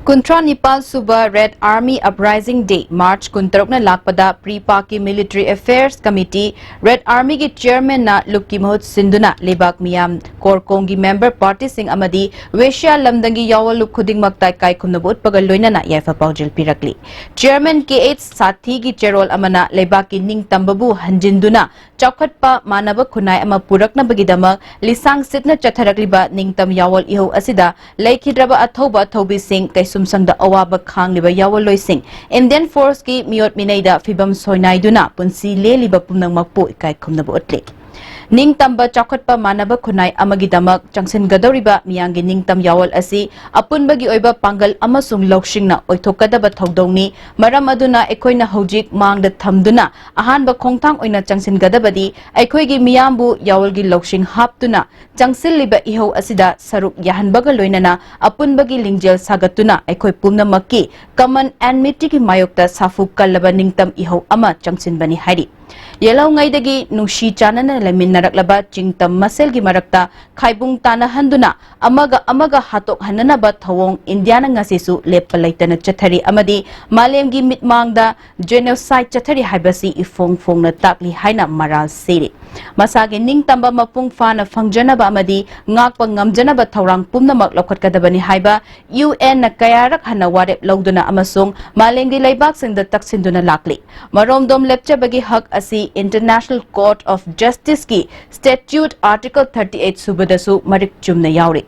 ꯀꯨꯟꯊ꯭ꯔꯥ ꯅꯤꯄꯥꯜ ꯁꯨꯕ red army uprising day, March ꯀꯨꯟꯇꯔꯨꯛꯅ ꯂꯥꯛꯄꯗ ꯄ꯭ꯔꯤ ꯄꯥꯛꯀꯤ military affairs committee, red ꯑꯥꯔꯃꯤꯒꯤ ꯆꯤꯌꯔꯃꯦꯟꯅ ꯂꯨꯞꯀꯤ ꯃꯍꯨꯠ ꯁꯤꯟꯗꯨꯅ ꯂꯩꯕꯥꯛ ꯃꯤꯌꯥꯝ, ꯀꯣꯔꯀꯣꯡꯒꯤ ꯃꯦꯝꯕꯔ ꯄꯥꯔꯇꯤꯁꯤꯡ ꯑꯃꯗꯤ ꯋꯦꯁꯤꯌꯥ ꯂꯝꯗꯝꯒꯤ ꯌꯥꯑꯣꯜ ꯂꯨꯞ ꯈꯨꯗꯤꯡꯃꯛꯇ ꯏꯀꯥꯏ ꯈꯨꯝꯅꯕ ꯎꯠꯄꯒ ꯂꯣꯏꯅꯅ ꯌꯥꯏꯐ ꯄꯥꯎꯖꯦꯜ ꯄꯤꯔꯛꯂꯤ꯫ ꯆꯤꯌꯔꯃꯦꯟ ꯀꯦ ꯑꯩꯆ ꯁꯥꯊꯤꯒꯤ ꯆꯦꯔꯣꯜ ꯑꯃꯅ ꯂꯩꯕꯥꯛꯀꯤ ꯅꯤꯡꯇꯝꯕꯕꯨ ꯍꯟꯖꯤꯟꯗꯨꯅ ꯆꯥꯎꯈꯠꯄ ꯃꯥꯟꯅꯕ ꯈꯨꯟꯅꯥꯏ ꯑꯃ ꯄꯨꯔꯛꯅꯕꯒꯤꯗꯃꯛ ꯂꯤꯁꯥꯡ ꯁꯤꯠꯅ ꯆꯠꯊꯔꯛꯂꯤꯕ ꯅꯤꯡꯇꯝ ꯌꯥꯑꯣꯜ ꯏꯍꯧ ꯑꯁꯤꯗ ꯂꯩꯈꯤꯗ꯭ꯔꯕ ꯑꯊꯧꯕ ꯑꯊꯧꯕꯤꯁꯤꯡ, ꯀꯩꯁꯨꯝꯁꯪꯗ ꯑꯋꯥꯕ ꯈꯥꯡꯂꯤꯕ ꯌꯥꯑꯣꯜꯂꯣꯏꯁꯤꯡ, ꯏꯟꯗꯤꯌꯟ ꯐꯣꯔꯁꯀꯤ ꯃꯤꯑꯣꯠ ꯃꯤꯅꯩꯗ ꯐꯤꯕꯝ ꯁꯣꯏꯅꯥꯏꯗꯨꯅ ꯄꯨꯟꯁꯤ ꯂꯦꯜꯂꯤꯕ ꯄꯨꯝꯅꯃꯛꯄꯨ ꯏꯀꯥꯏ ꯈꯨꯝꯅꯕ ꯎꯠꯂꯤ꯫ ꯅꯤꯡꯇꯝꯕ ꯆꯥꯎꯈꯠꯄ ꯃꯥꯟꯅꯕ ꯈꯨꯟꯅꯥꯏ ꯑꯃꯒꯤꯗꯃꯛ ꯆꯪꯁꯤꯟꯒꯗꯧꯔꯤꯕ ꯃꯤꯌꯥꯝꯒꯤ ꯅꯤꯡꯇꯝ ꯌꯥꯋꯣꯜ ꯑꯁꯤ ꯑꯄꯨꯟꯕꯒꯤ ꯑꯣꯏꯕ ꯄꯥꯡꯒꯜ ꯑꯃꯁꯨꯡ ꯂꯧꯁꯤꯡꯅ ꯑꯣꯏꯊꯣꯛꯀꯗꯕ ꯊꯧꯗꯧꯅꯤ꯫ ꯃꯔꯝ ꯑꯗꯨꯅ ꯑꯩꯈꯣꯏꯅ ꯍꯧꯖꯤꯛ ꯃꯥꯡꯗ ꯊꯝꯗꯨꯅ ꯑꯍꯥꯟꯕ ꯈꯣꯡꯊꯥꯡ ꯑꯣꯏꯅ ꯆꯪꯁꯤꯟꯒꯗꯕꯗꯤ ꯑꯩꯈꯣꯏꯒꯤ ꯃꯤꯌꯥꯝꯕꯨ ꯌꯥꯋꯣꯜꯒꯤ ꯂꯧꯁꯤꯡ ꯍꯥꯞꯇꯨꯅ ꯆꯪꯁꯤꯜꯂꯤꯕ ꯏꯍꯧ ꯑꯁꯤꯗ ꯁꯔꯨꯛ ꯌꯥꯍꯟꯕꯒ ꯂꯣꯏꯅꯅ ꯑꯄꯨꯟꯕꯒꯤ ꯂꯤꯡꯖꯦꯜ ꯁꯥꯒꯠꯇꯨꯅ ꯑꯩꯈꯣꯏ ꯄꯨꯝꯅꯃꯛꯀꯤ common enmityꯒꯤ ꯃꯥꯌꯣꯛꯇ ꯁꯥꯐꯨ ꯀꯜꯂꯕ ꯅꯤꯡꯇꯝ ꯏꯍꯧ ꯑꯃ ꯆꯪꯁꯤꯟꯕꯅꯤ ꯍꯥꯏꯔꯤ꯫ ꯌꯦꯜꯍꯧꯉꯩꯗꯒꯤ ꯅꯨꯡꯁꯤ ꯆꯥꯟꯅꯅ ꯂꯩꯃꯤꯟꯅꯔꯛꯂꯕ ꯆꯤꯡꯇꯝ ꯃꯁꯦꯜꯒꯤ ꯃꯔꯛꯇ ꯈꯥꯏꯕꯨꯡ ꯇꯥꯅꯍꯟꯗꯨꯅ ꯑꯃꯒ ꯑꯃꯒ ꯍꯥꯠꯇꯣꯛꯍꯟꯅꯅꯕ ꯊꯧꯑꯣꯡ ꯏꯟꯗꯤꯌꯥꯅ ꯉꯁꯤꯁꯨ ꯂꯦꯞꯄ ꯂꯩꯇꯅ ꯆꯠꯊꯔꯤ ꯑꯃꯗꯤ ꯃꯥꯂꯦꯝꯒꯤ ꯃꯤꯠꯃꯥꯡꯗ genocide ꯆꯠꯊꯔꯤ ꯍꯥꯏꯕꯁꯤ ꯏꯐꯣꯡ ꯐꯣꯡꯅ ꯇꯥꯛꯂꯤ ꯍꯥꯏꯅ ꯃꯔꯥꯜ ꯁꯤꯔꯤ꯫ ꯃꯁꯥꯒꯤ ꯅꯤꯡꯇꯝꯕ ꯃꯄꯨꯡ ꯐꯥꯅ ꯐꯪꯖꯅꯕ ꯑꯃꯗꯤ ꯉꯥꯛꯄ ꯉꯝꯖꯅꯕ ꯊꯧꯔꯥꯡ ꯄꯨꯝꯅꯃꯛ ꯂꯧꯈꯠꯀꯗꯕꯅꯤ ꯍꯥꯏꯕ ꯌꯨ ꯑꯦꯟꯅ ꯀꯌꯥꯔꯛ ꯍꯟꯅ ꯋꯥꯔꯦꯞ ꯂꯧꯗꯨꯅ ꯑꯃꯁꯨꯡ ꯃꯥꯂꯦꯝꯒꯤ ꯂꯩꯕꯥꯛꯁꯤꯡꯗ ꯇꯛꯁꯤꯟꯗꯨꯅ ꯂꯥꯛꯂꯤ꯫ ꯃꯔꯣꯝꯗꯣꯝ ꯂꯦꯞꯆꯕꯒꯤ ꯍꯛ ꯑꯁꯤ International Court of Justiceꯀꯤ Statute Article thirty eight ꯁꯨꯕꯗꯁꯨ ꯃꯔꯤꯛ ꯆꯨꯝꯅ ꯌꯥꯎꯔꯤ꯫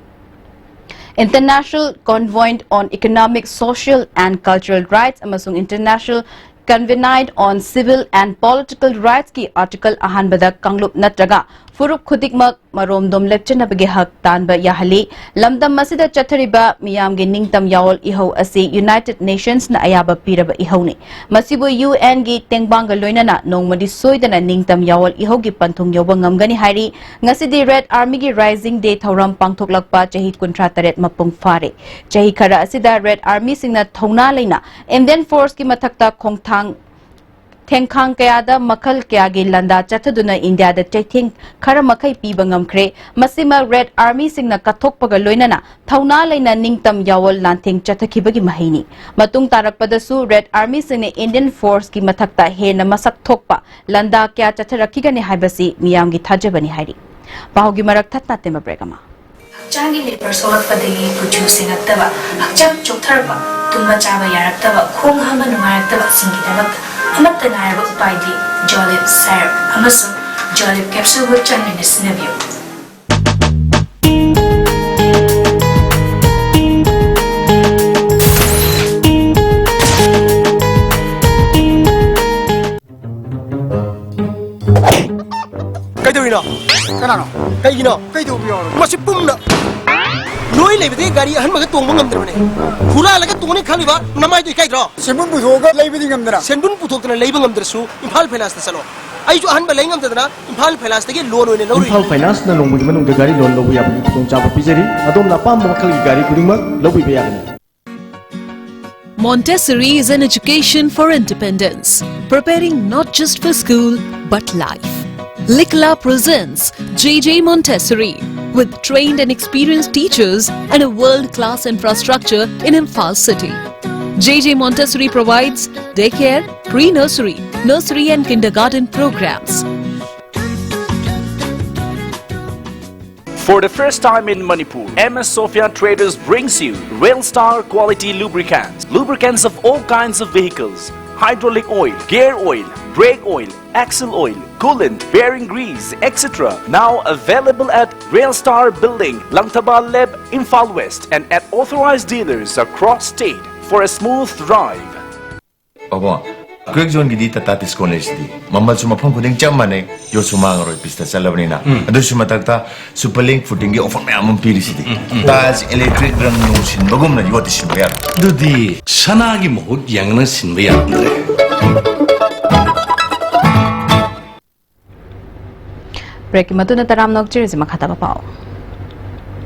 International Convention on Economic, Social and Cultural Rights ꯑꯃꯁꯨꯡ International Convention on Civil and Political Rightsꯀꯤ Article ꯑꯍꯥꯟꯕꯗ ꯀꯥꯡꯂꯨꯞ ꯅꯠꯇ꯭ꯔꯒ ꯐꯨꯔꯨꯞ ꯈꯨꯗꯤꯡꯃꯛ ꯃꯔꯣꯝꯗꯣꯝ ꯂꯦꯞꯆꯅꯕꯒꯤ ꯍꯛ ꯇꯥꯟꯕ ꯌꯥꯍꯜꯂꯤ꯫ ꯂꯝꯗꯝ ꯑꯁꯤꯗ ꯆꯠꯊꯔꯤꯕ ꯃꯤꯌꯥꯝꯒꯤ ꯅꯤꯡꯇꯝ ꯌꯥꯋꯣꯜ ꯏꯍꯧ ꯑꯁꯤ United Nationsꯅ ꯑꯌꯥꯕ ꯄꯤꯔꯕ ꯏꯍꯧꯅꯤ꯫ ꯃꯁꯤꯕꯨ ꯌꯨ ꯑꯦꯟꯒꯤ ꯇꯦꯡꯕꯥꯡꯒ ꯂꯣꯏꯅꯅ ꯅꯣꯡꯃꯗꯤ ꯁꯣꯏꯗꯅ ꯅꯤꯡꯇꯝ ꯌꯥꯋꯣꯜ ꯏꯍꯧꯒꯤ ꯄꯟꯊꯨꯡ ꯌꯧꯕ ꯉꯝꯒꯅꯤ ꯍꯥꯏꯔꯤ꯫ ꯉꯁꯤꯗꯤ Red Armyꯒꯤ Rising Day ꯊꯧꯔꯝ ꯄꯥꯡꯊꯣꯛꯂꯛꯄ ꯆꯍꯤ ꯀꯨꯟꯊ꯭ꯔꯥ ꯇꯔꯦꯠ ꯃꯄꯨꯡ ꯐꯥꯔꯦ꯫ ꯆꯍꯤ ꯈꯔ ꯑꯁꯤꯗ Red Armyꯁꯤꯡꯅ ꯊꯧꯅꯥ ꯂꯩꯅ Indian Forceꯀꯤ ꯃꯊꯛꯇ ꯈꯣꯡꯊꯥꯡ ꯊꯦꯡꯈꯥꯡ ꯀꯌꯥꯗ ꯃꯈꯜ ꯀꯌꯥꯒꯤ ꯂꯥꯟꯗꯥ ꯆꯠꯊꯗꯨꯅ ꯏꯟꯗꯤꯌꯥꯗ ꯆꯩꯊꯦꯡ ꯈꯔ ꯃꯈꯩ ꯄꯤꯕ ꯉꯝꯈ꯭ꯔꯦ꯫ ꯃꯁꯤꯃꯛ Red Armyꯁꯤꯡꯅ ꯀꯠꯊꯣꯛꯄꯒ ꯂꯣꯏꯅꯅ ꯊꯧꯅꯥ ꯂꯩꯅ ꯅꯤꯡꯇꯝ ꯌꯥꯋꯣꯜ ꯂꯥꯟꯊꯦꯡ ꯆꯠꯊꯈꯤꯕꯒꯤ ꯃꯍꯩꯅꯤ꯫ ꯃꯇꯨꯡ ꯇꯥꯔꯛꯄꯗꯁꯨ Red Armyꯁꯤꯡꯅ Indian Forceꯀꯤ ꯃꯊꯛꯇ ꯍꯦꯟꯅ ꯃꯁꯛ ꯊꯣꯛꯄ ꯂꯥꯟꯗꯥ ꯀꯌꯥ ꯆꯠꯊꯔꯛꯈꯤꯒꯅꯤ ꯍꯥꯏꯕꯁꯤ ꯃꯤꯌꯥꯝꯒꯤ ꯊꯥꯖꯕꯅꯤ ꯍꯥꯏꯔꯤ꯫ ꯄꯥꯎꯒꯤ ꯃꯔꯛ ꯊꯠꯅ ꯇꯦꯝꯕ break ꯑꯃ꯫ ꯍꯛꯆꯥꯡꯒꯤ ꯂꯦꯄꯔ ꯁꯣꯛꯂꯛꯄꯗꯒꯤ ꯀꯨꯆꯨ ꯁꯦꯡꯉꯛꯇꯕ, ꯍꯛꯆꯥꯡ ꯆꯣꯛꯊꯔꯛꯄ, ꯇꯨꯝꯕ ꯆꯥꯕ ꯌꯥꯔꯛꯇꯕ, ꯈꯣꯡ ꯍꯥꯝꯕ ꯅꯨꯡꯉꯥꯏꯔꯛꯇꯕꯁꯤꯡꯒꯤꯗꯃꯛꯇ ꯑꯃꯠꯇ ꯉꯥꯏꯔꯕ ꯎꯄꯥꯏꯗꯤ Jolib syrup ꯑꯃꯁꯨꯡ Jolib capsuleꯕꯨ ꯆꯥꯡ ꯅꯥꯏꯅ ꯁꯤꯖꯤꯟꯅꯕꯤꯌꯨ꯫ ꯀꯩꯗꯧꯔꯤꯅꯣ? ꯀꯩꯒꯤꯅꯣ? ꯀꯩꯗꯧꯕ ꯌꯥꯎꯔꯒꯦ? ꯃꯁꯤ ꯄꯨꯝꯅ ꯅꯣꯏ ꯂꯩꯕꯗꯒꯤ ꯒꯥꯔꯤ ꯑꯍꯟꯕꯒ ꯇꯣꯡꯕ ꯉꯝꯗ꯭ꯔꯕꯅꯦ꯫ ꯍꯨꯔꯥꯜꯂꯒ ꯇꯣꯡꯅꯤ ꯈꯜꯂꯤꯕ ꯅꯃꯥꯏꯗꯣ ꯏꯀꯥꯏꯗ꯭ꯔꯣ? ꯁꯦꯟꯕꯨꯟ ꯄꯨꯊꯣꯛꯑꯒ ꯂꯩꯕꯗꯤ ꯉꯝꯗꯅ꯫ ꯁꯦꯟꯕꯨꯟ ꯄꯨꯊꯣꯛꯇꯅ ꯂꯩꯕ ꯉꯝꯗ꯭ꯔꯁꯨ ꯏꯝꯐꯥꯜ ꯐꯥꯏꯅꯥꯟꯁꯇ ꯆꯠꯂꯣ꯫ ꯑꯩꯁꯨ ꯑꯍꯟꯕ ꯂꯩ ꯉꯝꯗꯗꯅ ꯏꯝꯐꯥꯜ ꯐꯥꯏꯅꯥꯟꯁꯇꯒꯤ ꯂꯣꯟ ꯑꯣꯏꯅ ꯂꯧꯔꯨꯏ꯫ ꯏꯝꯐꯥꯜ ꯐꯥꯏꯅꯥꯟꯁꯅ ꯅꯣꯡꯃꯒꯤ ꯃꯅꯨꯡꯗ ꯒꯥꯔꯤ ꯂꯣꯟ ꯂꯧꯕ ꯌꯥꯕꯒꯤ ꯈꯨꯗꯣꯡꯆꯥꯕ ꯄꯤꯖꯔꯤ꯫ ꯑꯗꯣꯝꯅ ꯑꯄꯥꯝꯕ ꯃꯈꯜꯒꯤ ꯒꯥꯔꯤ ꯈꯨꯗꯤꯡꯃꯛ ꯂꯧꯕꯤꯕ ꯌꯥꯒꯅꯤ꯫ Montessori is an education for independence, preparing not just for school but life. Likla presents J J Montessori, with trained and experienced teachers and a world-class infrastructure in Imphal city. J J Montessori provides daycare, pre-nursery, nursery and kindergarten programs. For the first time in Manipur, M S Sophia Traders brings you Rail Star quality lubricants. Lubricants of all kinds of vehicles, hydraulic oil, gear oil, brake oil, axle oil, coolant, bearing grease, et cetera. Now available at Rail Star Building, Langthaba Leb, Imphal West, and at authorized dealers across state for a smooth drive. ꯄꯥꯕꯨꯡ, quake ꯖꯣꯟꯒꯤꯗꯤ Tata discount ꯂꯩꯁꯤꯗꯤ꯫ ꯃꯃꯜꯁꯨ ꯃꯐꯝ ꯈꯨꯗꯤꯡ ꯆꯞ ꯃꯥꯟꯅꯩ, ꯌꯣꯠꯁꯨ ꯃꯥꯡꯉꯔꯣꯏ, ꯄꯤꯁꯇ ꯆꯠꯂꯕꯅꯤꯅ꯫ ꯎꯝ꯫ ꯑꯗꯨꯁꯨ ꯃꯊꯛꯇ super link ꯐꯨꯇꯤꯡꯒꯤ offer ꯃꯌꯥꯝ ꯑꯃ ꯄꯤꯔꯤꯁꯤꯗꯤ꯫ ꯎꯝ, ꯎꯝ, ꯎꯝ꯫ ꯇꯥꯏꯜꯁ, ꯏꯂꯦꯛꯇ꯭ꯔꯤꯛ, ꯔꯪ ꯅꯨꯡ ꯁꯤꯟꯕꯒꯨꯝꯅ ꯌꯣꯠꯇꯤ ꯁꯤꯟꯕ ꯌꯥꯔꯣꯏ꯫ ꯑꯗꯨꯗꯤ ꯁꯅꯥꯒꯤ ꯃꯍꯨꯠ ꯌꯦꯡꯅ ꯁꯤꯟꯕ ꯌꯥꯔꯝꯗ꯭ꯔꯦ꯫ ꯕ꯭ꯔꯦꯛꯀꯤ ꯃꯇꯨꯡꯗ ꯇꯔꯥꯝꯅ ꯑꯣꯛꯆꯔꯤꯁꯤ ꯃꯈꯥ ꯇꯥꯕ ꯄꯥꯎ꯫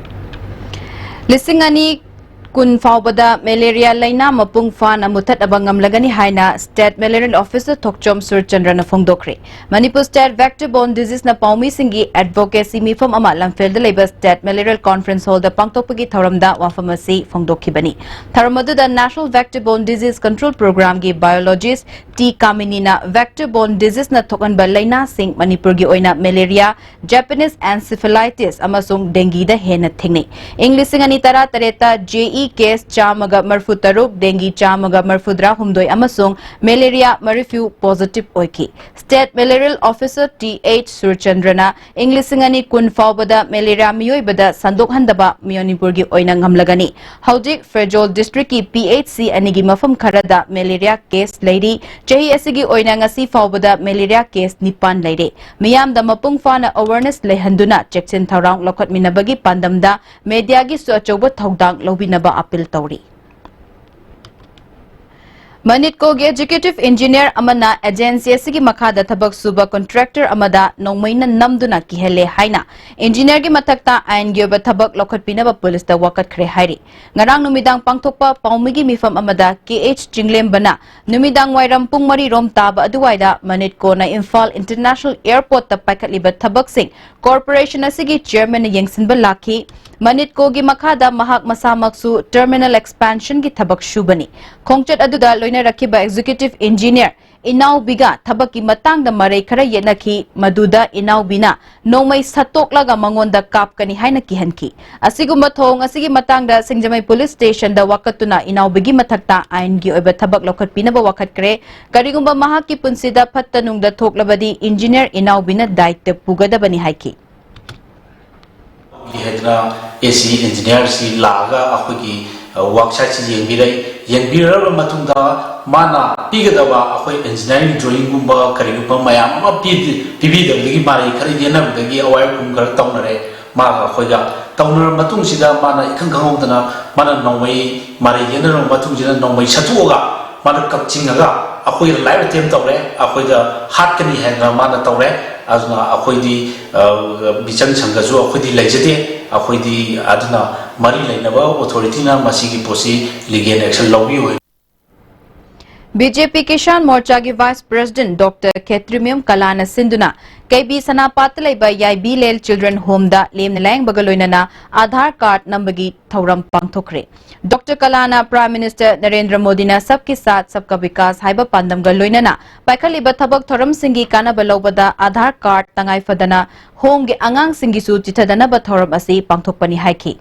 ꯂꯤꯁꯤꯡ ꯑꯅꯤ ꯀꯨꯟ ꯐꯥꯎꯕꯗ ꯃꯦꯂꯦꯔꯤꯌꯥ ꯂꯩꯅꯥ ꯃꯄꯨꯡ ꯐꯥꯅ ꯃꯨꯊꯠꯅꯕ ꯉꯝꯂꯒꯅꯤ ꯍꯥꯏꯅ ꯁ꯭ꯇꯦꯠ ꯃꯦꯂꯦꯔꯤꯌꯦꯜ ꯑꯣꯐꯤꯁꯔ ꯊꯣꯛꯆꯣꯝ ꯁꯨꯔꯆꯟꯗ꯭ꯔꯅ ꯐꯣꯡꯗꯣꯛꯈ꯭ꯔꯦ꯫ ꯃꯅꯤꯄꯨꯔ ꯁ꯭ꯇꯦꯠ ꯚꯦꯛꯇꯔ ꯕꯣꯔꯟ ꯗꯤꯖꯤꯁꯅ ꯄꯥꯎꯃꯤꯁꯤꯡꯒꯤ ꯑꯦꯗꯚꯣꯀꯦꯁꯤ ꯃꯤꯐꯝ ꯑꯃ ꯂꯝꯐꯦꯜꯗ ꯂꯩꯕ ꯁ꯭ꯇꯦꯠ ꯃꯦꯂꯦꯔꯤꯌꯦꯜ ꯀꯣꯟꯐꯔꯦꯟꯁ ꯍꯣꯜꯗ ꯄꯥꯡꯊꯣꯛꯄꯒꯤ ꯊꯧꯔꯝꯗ ꯋꯥꯐꯝ ꯑꯁꯤ ꯐꯣꯡꯗꯣꯛꯈꯤꯕꯅꯤ꯫ ꯊꯧꯔꯝ ꯑꯗꯨꯗ national vector borne disease control ꯄ꯭ꯔꯣꯒ꯭ꯔꯥꯝꯒꯤ ꯕꯥꯏꯑꯣꯂꯣꯖꯤꯁ ꯇꯤ ꯀꯥꯃꯤꯅꯤꯅ ꯚꯦꯛꯇꯔ ꯕꯣꯔꯟ ꯗꯤꯖꯤꯁꯅ ꯊꯣꯛꯍꯟꯕ ꯂꯩꯅꯥꯁꯤꯡ, ꯃꯅꯤꯄꯨꯔꯒꯤ ꯑꯣꯏꯅ ꯃꯦꯂꯦꯔꯤꯌꯥ, ꯖꯄꯥꯅꯤꯁ ꯑꯦꯟꯁꯤꯐꯦꯂꯥꯏꯇꯤꯁ ꯑꯃꯁꯨꯡ ꯗꯦꯡꯒꯤꯗ ꯍꯦꯟꯅ ꯊꯦꯡꯅꯩ꯫ ꯏꯪ ꯂꯤꯁꯤꯡ ꯑꯅꯤ ꯇꯔꯥ ꯇꯔꯦꯠꯇ ꯖꯦ ꯏ ꯀꯦꯁ ꯆꯥꯝꯃꯒ ꯃꯔꯤꯐꯨ ꯇꯔꯨꯛ, ꯗꯦꯡꯒꯤ ꯆꯥꯝꯃꯒ ꯃꯔꯤꯐꯨꯇꯔꯥ ꯍꯨꯝꯗꯣꯏ ꯑꯃꯁꯨꯡ ꯃꯦꯂꯦꯔꯤꯌꯥ ꯃꯔꯤꯐꯨ ꯄꯣꯖꯤꯇꯤꯚ ꯑꯣꯏꯈꯤ꯫ ꯁ꯭ꯇꯦꯠ ꯃꯦꯂꯦꯔꯤꯌꯦꯜ ꯑꯣꯐꯤꯁꯔ ꯇꯤ ꯑꯩꯆ ꯁꯨꯔꯆꯟꯗ꯭ꯔꯅ ꯏꯪ ꯂꯤꯁꯤꯡ ꯑꯅꯤ ꯀꯨꯟ ꯐꯥꯎꯕꯗ ꯃꯦꯂꯦꯔꯤꯌꯥ ꯃꯤꯑꯣꯏꯕꯗ ꯁꯟꯗꯣꯛꯍꯟꯗꯕ ꯃꯅꯤꯄꯨꯔꯒꯤ ꯑꯣꯏꯅ ꯉꯝꯂꯒꯅꯤ꯫ ꯍꯧꯖꯤꯛ ꯐꯦꯔꯖꯣꯜ ꯗꯤꯁꯇ꯭ꯔꯤꯛꯀꯤ ꯄꯤ ꯑꯩꯆ ꯁꯤ ꯑꯅꯤꯒꯤ ꯃꯐꯝ ꯈꯔꯗ ꯃꯦꯂꯦꯔꯤꯌꯥ ꯀꯦꯁ ꯂꯩꯔꯤ꯫ ꯆꯍꯤ ꯑꯁꯤꯒꯤ ꯑꯣꯏꯅ ꯉꯁꯤ ꯐꯥꯎꯕꯗ ꯃꯦꯂꯦꯔꯤꯌꯥ ꯀꯦꯁ ꯅꯤꯄꯥꯟ ꯂꯩꯔꯦ꯫ ꯃꯤꯌꯥꯝꯗ ꯃꯄꯨꯡ ꯐꯥꯅ ꯑꯦꯋꯦꯔꯅꯦꯁ ꯂꯩꯍꯟꯗꯨꯅ ꯆꯦꯛꯁꯤꯟ ꯊꯧꯔꯥꯡ ꯂꯧꯈꯠꯃꯤꯟꯅꯕꯒꯤ ꯄꯥꯟꯗꯝꯗ ꯃꯦꯗꯤꯌꯥꯒꯤꯁꯨ ꯑꯆꯧꯕ ꯊꯧꯗꯥꯡ ꯂꯧꯕꯤꯅꯕ ꯑꯄꯤꯜ ꯇꯧꯔꯤ꯫ ꯃꯅꯤꯠꯀꯣꯒꯤ ꯑꯦꯛꯖꯤꯀ꯭ꯌꯨꯇꯤꯚ ꯏꯟꯖꯤꯅꯤꯌꯔ ꯑꯃꯅ ꯑꯦꯖꯦꯟꯁꯤ ꯑꯁꯤꯒꯤ ꯃꯈꯥꯗ ꯊꯕꯛ ꯁꯨꯕ ꯀꯣꯟꯇ꯭ꯔꯦꯛꯇꯔ ꯑꯃꯗ ꯅꯣꯡꯃꯩꯅ ꯅꯝꯗꯨꯅ ꯀꯤꯍꯜꯂꯦ ꯍꯥꯏꯅ ꯏꯟꯖꯤꯅꯤꯌꯔꯒꯤ ꯃꯊꯛꯇ ꯑꯥꯏꯟꯒꯤ ꯑꯣꯏꯕ ꯊꯕꯛ ꯂꯧꯈꯠꯄꯤꯅꯕ ꯄꯨꯂꯤꯁꯇ ꯋꯥꯀꯠꯈ꯭ꯔꯦ ꯍꯥꯏꯔꯤ꯫ ꯉꯔꯥꯡ ꯅꯨꯃꯤꯗꯥꯡ ꯄꯥꯡꯊꯣꯛꯄ ꯄꯥꯎꯃꯤꯒꯤ ꯃꯤꯐꯝ ꯑꯃꯗ ꯀꯦ ꯑꯩꯆ ꯆꯤꯡꯂꯦꯝꯕꯅ ꯅꯨꯃꯤꯗꯥꯡ ꯋꯥꯏꯔꯝ ꯄꯨꯡ ꯃꯔꯤ ꯔꯣꯝ ꯇꯥꯕ ꯑꯗꯨꯋꯥꯏꯗ ꯃꯅꯤꯠꯀꯣꯅ ꯏꯝꯐꯥꯜ ꯏꯟꯇꯔꯅꯦꯁꯅꯦꯜ ꯑꯦꯌꯔꯄꯣꯔꯠꯇ ꯄꯥꯏꯈꯠꯂꯤꯕ ꯊꯕꯛꯁꯤꯡ ꯀꯣꯔꯄꯣꯔꯦꯁꯟ ꯑꯁꯤꯒꯤ ꯆꯦꯌꯔꯃꯦꯟꯅ ꯌꯦꯡꯁꯤꯟꯕ ꯂꯥꯛꯈꯤ꯫ ꯃꯅꯤꯠꯀꯣꯒꯤ ꯃꯈꯥꯗ ꯃꯍꯥꯛ ꯃꯁꯥꯃꯛꯁꯨ ꯇꯔꯃꯤꯅꯦꯜ ꯑꯦꯛꯁꯄꯦꯟꯁꯟꯒꯤ ꯊꯕꯛ ꯁꯨꯕꯅꯤ꯫ ꯈꯣꯡꯆꯠ ꯑꯗꯨꯗ ꯂꯣꯏꯅꯔꯛꯈꯤꯕ ꯑꯦꯛꯖꯤꯀ꯭ꯌꯨꯇꯤꯚ ꯏꯟꯖꯤꯅꯤꯌꯔ ꯏꯅꯥꯎꯕꯤꯒ ꯊꯕꯛꯀꯤ ꯃꯇꯥꯡꯗ ꯃꯔꯩ ꯈꯔ ꯌꯦꯠꯅꯈꯤ꯫ ꯃꯗꯨꯗ ꯏꯅꯥꯎꯕꯤꯅ ꯅꯣꯡꯃꯩ ꯁꯠꯇꯣꯛꯂꯒ ꯃꯉꯣꯟꯗ ꯀꯥꯞꯀꯅꯤ ꯍꯥꯏꯅ ꯀꯤꯍꯟꯈꯤ꯫ ꯑꯁꯤꯒꯨꯝꯕ ꯊꯧꯑꯣꯡ ꯑꯁꯤꯒꯤ ꯃꯇꯥꯡꯗ ꯁꯤꯡꯖꯃꯩ ꯄꯨꯂꯤꯁ ꯁ꯭ꯇꯦꯁꯟꯗ ꯋꯥꯀꯠꯇꯨꯅ ꯏꯅꯥꯎꯕꯤꯒꯤ ꯃꯊꯛꯇ ꯑꯥꯏꯟꯒꯤ ꯑꯣꯏꯕ ꯊꯕꯛ ꯂꯧꯈꯠꯄꯤꯅꯕ ꯋꯥꯀꯠꯈ꯭ꯔꯦ꯫ ꯀꯔꯤꯒꯨꯝꯕ ꯃꯍꯥꯛꯀꯤ ꯄꯨꯟꯁꯤꯗ ꯐꯠꯇ ꯅꯨꯡꯗ ꯊꯣꯛꯂꯕꯗꯤ ꯏꯟꯖꯤꯅꯤꯌꯔ ꯏꯅꯥꯎꯕꯤꯅ ꯗꯥꯏꯇ ꯄꯨꯒꯗꯕꯅꯤ ꯍꯥꯏꯈꯤ꯫ ꯍꯥꯏꯗꯅ ꯑꯦ ꯁꯤ ꯏꯟꯖꯤꯅꯤꯌꯥꯔꯁꯤ ꯂꯥꯛꯑꯒ ꯑꯩꯈꯣꯏꯒꯤ, ꯑ, ꯋꯥꯔꯛ ꯁꯥꯏꯠꯁꯤ ꯌꯦꯡꯕꯤꯔꯦ꯫ ꯌꯦꯡꯕꯤꯔꯕ ꯃꯇꯨꯡꯗ ꯃꯥꯅ ꯄꯤꯒꯗꯕ ꯑꯩꯈꯣꯏ ꯏꯟꯖꯤꯅꯤꯌꯥꯔꯤꯡ ꯗ꯭ꯔꯣꯌꯤꯡꯒꯨꯝꯕ ꯀꯔꯤꯒꯨꯝꯕ ꯃꯌꯥꯝ ꯑꯃ ꯄꯤ-, ꯄꯤꯕꯤꯗꯕꯗꯒꯤ ꯃꯔꯩ ꯈꯔ ꯌꯦꯠꯅꯕꯗꯒꯤ ꯑꯋꯥꯏ ꯑꯈꯨꯝ ꯈꯔ ꯇꯧꯅꯔꯦ꯫ ꯃꯥꯒ ꯑꯩꯈꯣꯏꯒ ꯇꯧꯅꯔꯕ ꯃꯇꯨꯡꯁꯤꯗ ꯃꯥꯅ ꯏꯈꯪ ꯈꯪꯍꯧꯗꯅ ꯃꯥꯅ ꯅꯣꯡꯃꯩ ꯃꯔꯩ ꯌꯦꯠꯅꯔꯕ ꯃꯇꯨꯡꯁꯤꯗ ꯅꯣꯡꯃꯩ ꯁꯠꯇꯣꯛꯑꯒ ꯃꯥꯅ ꯀꯛꯆꯤꯡꯉꯒ ꯑꯩꯈꯣꯏꯗ ꯂꯥꯏꯐ ꯑꯦꯇꯦꯝ ꯇꯧꯔꯦ, ꯑꯩꯈꯣꯏꯗ ꯍꯥꯠꯀꯅꯤ ꯍꯥꯏꯗꯅ ꯃꯥꯅ ꯇꯧꯔꯦ꯫ ꯑꯗꯨꯅ ꯑꯩꯈꯣꯏꯗꯤ, ꯑ, ꯃꯤꯆꯪ ꯁꯪꯒꯁꯨ ꯑꯩꯈꯣꯏꯗꯤ ꯂꯩꯖꯗꯦ꯫ ꯑꯩꯈꯣꯏꯗꯤ ꯑꯗꯨꯅ ꯃꯔꯤ ꯂꯩꯅꯕ ꯑꯣꯊꯣꯔꯤꯇꯤꯅ ꯃꯁꯤꯒꯤ ꯄꯣꯠꯁꯤ ꯂꯤꯒꯦꯜ ꯑꯦꯛꯁꯟ ꯂꯧꯕꯤꯌꯨ꯫ ꯕꯤ ꯖꯦ ꯄꯤ ꯀꯤꯁꯥꯟ ꯃꯣꯔꯆꯥꯒꯤ ꯚꯥꯏꯁ ꯄ꯭ꯔꯦꯁꯤꯗꯦꯟꯠ ꯗꯣꯛꯇꯔ ꯈꯦꯇ꯭ꯔꯤꯃꯌꯨꯝ ꯀꯂꯥꯅ ꯁꯤꯟꯗꯨꯅ ꯀꯩꯕꯤ ꯁꯅꯥꯄꯥꯠꯇ ꯂꯩꯕ ꯌꯥꯏꯕꯤ ꯂꯦꯜ ꯆꯤꯜꯗ꯭ꯔꯦꯟ ꯍꯣꯝꯗ ꯂꯦꯝꯅ ꯂꯥꯌꯦꯡꯕꯒ ꯂꯣꯏꯅꯅ ꯑꯥꯙꯥꯔ ꯀꯥꯔꯗ ꯅꯝꯕꯒꯤ ꯊꯧꯔꯝ ꯄꯥꯡꯊꯣꯛꯈ꯭ꯔꯦ꯫ ꯗꯣꯛꯇꯔ ꯀꯂꯥꯅ ꯄ꯭ꯔꯥꯏꯝ ꯃꯤꯅꯤꯁꯇꯔ ꯅꯔꯦꯟꯗ꯭ꯔ ꯃꯣꯗꯤꯅ ꯁꯕꯀꯤ ꯁꯥꯊ ꯁꯕꯀꯥ ꯕꯤꯀꯥꯁ ꯍꯥꯏꯕ ꯄꯥꯟꯗꯝꯒ ꯂꯣꯏꯅꯅ ꯄꯥꯏꯈꯠꯂꯤꯕ ꯊꯕꯛ ꯊꯧꯔꯝꯁꯤꯡꯒꯤ ꯀꯥꯟꯅꯕ ꯂꯧꯕꯗ ꯑꯥꯙꯥꯔ ꯀꯥꯔꯗ ꯇꯉꯥꯏ ꯐꯗꯅ ꯍꯣꯝꯒꯤ ꯑꯉꯥꯡꯁꯤꯡꯒꯤꯁꯨ ꯆꯤꯊꯗꯅꯕ ꯊꯧꯔꯝ ꯑꯁꯤ ꯄꯥꯡꯊꯣꯛꯄꯅꯤ ꯍꯥꯏꯈꯤ꯫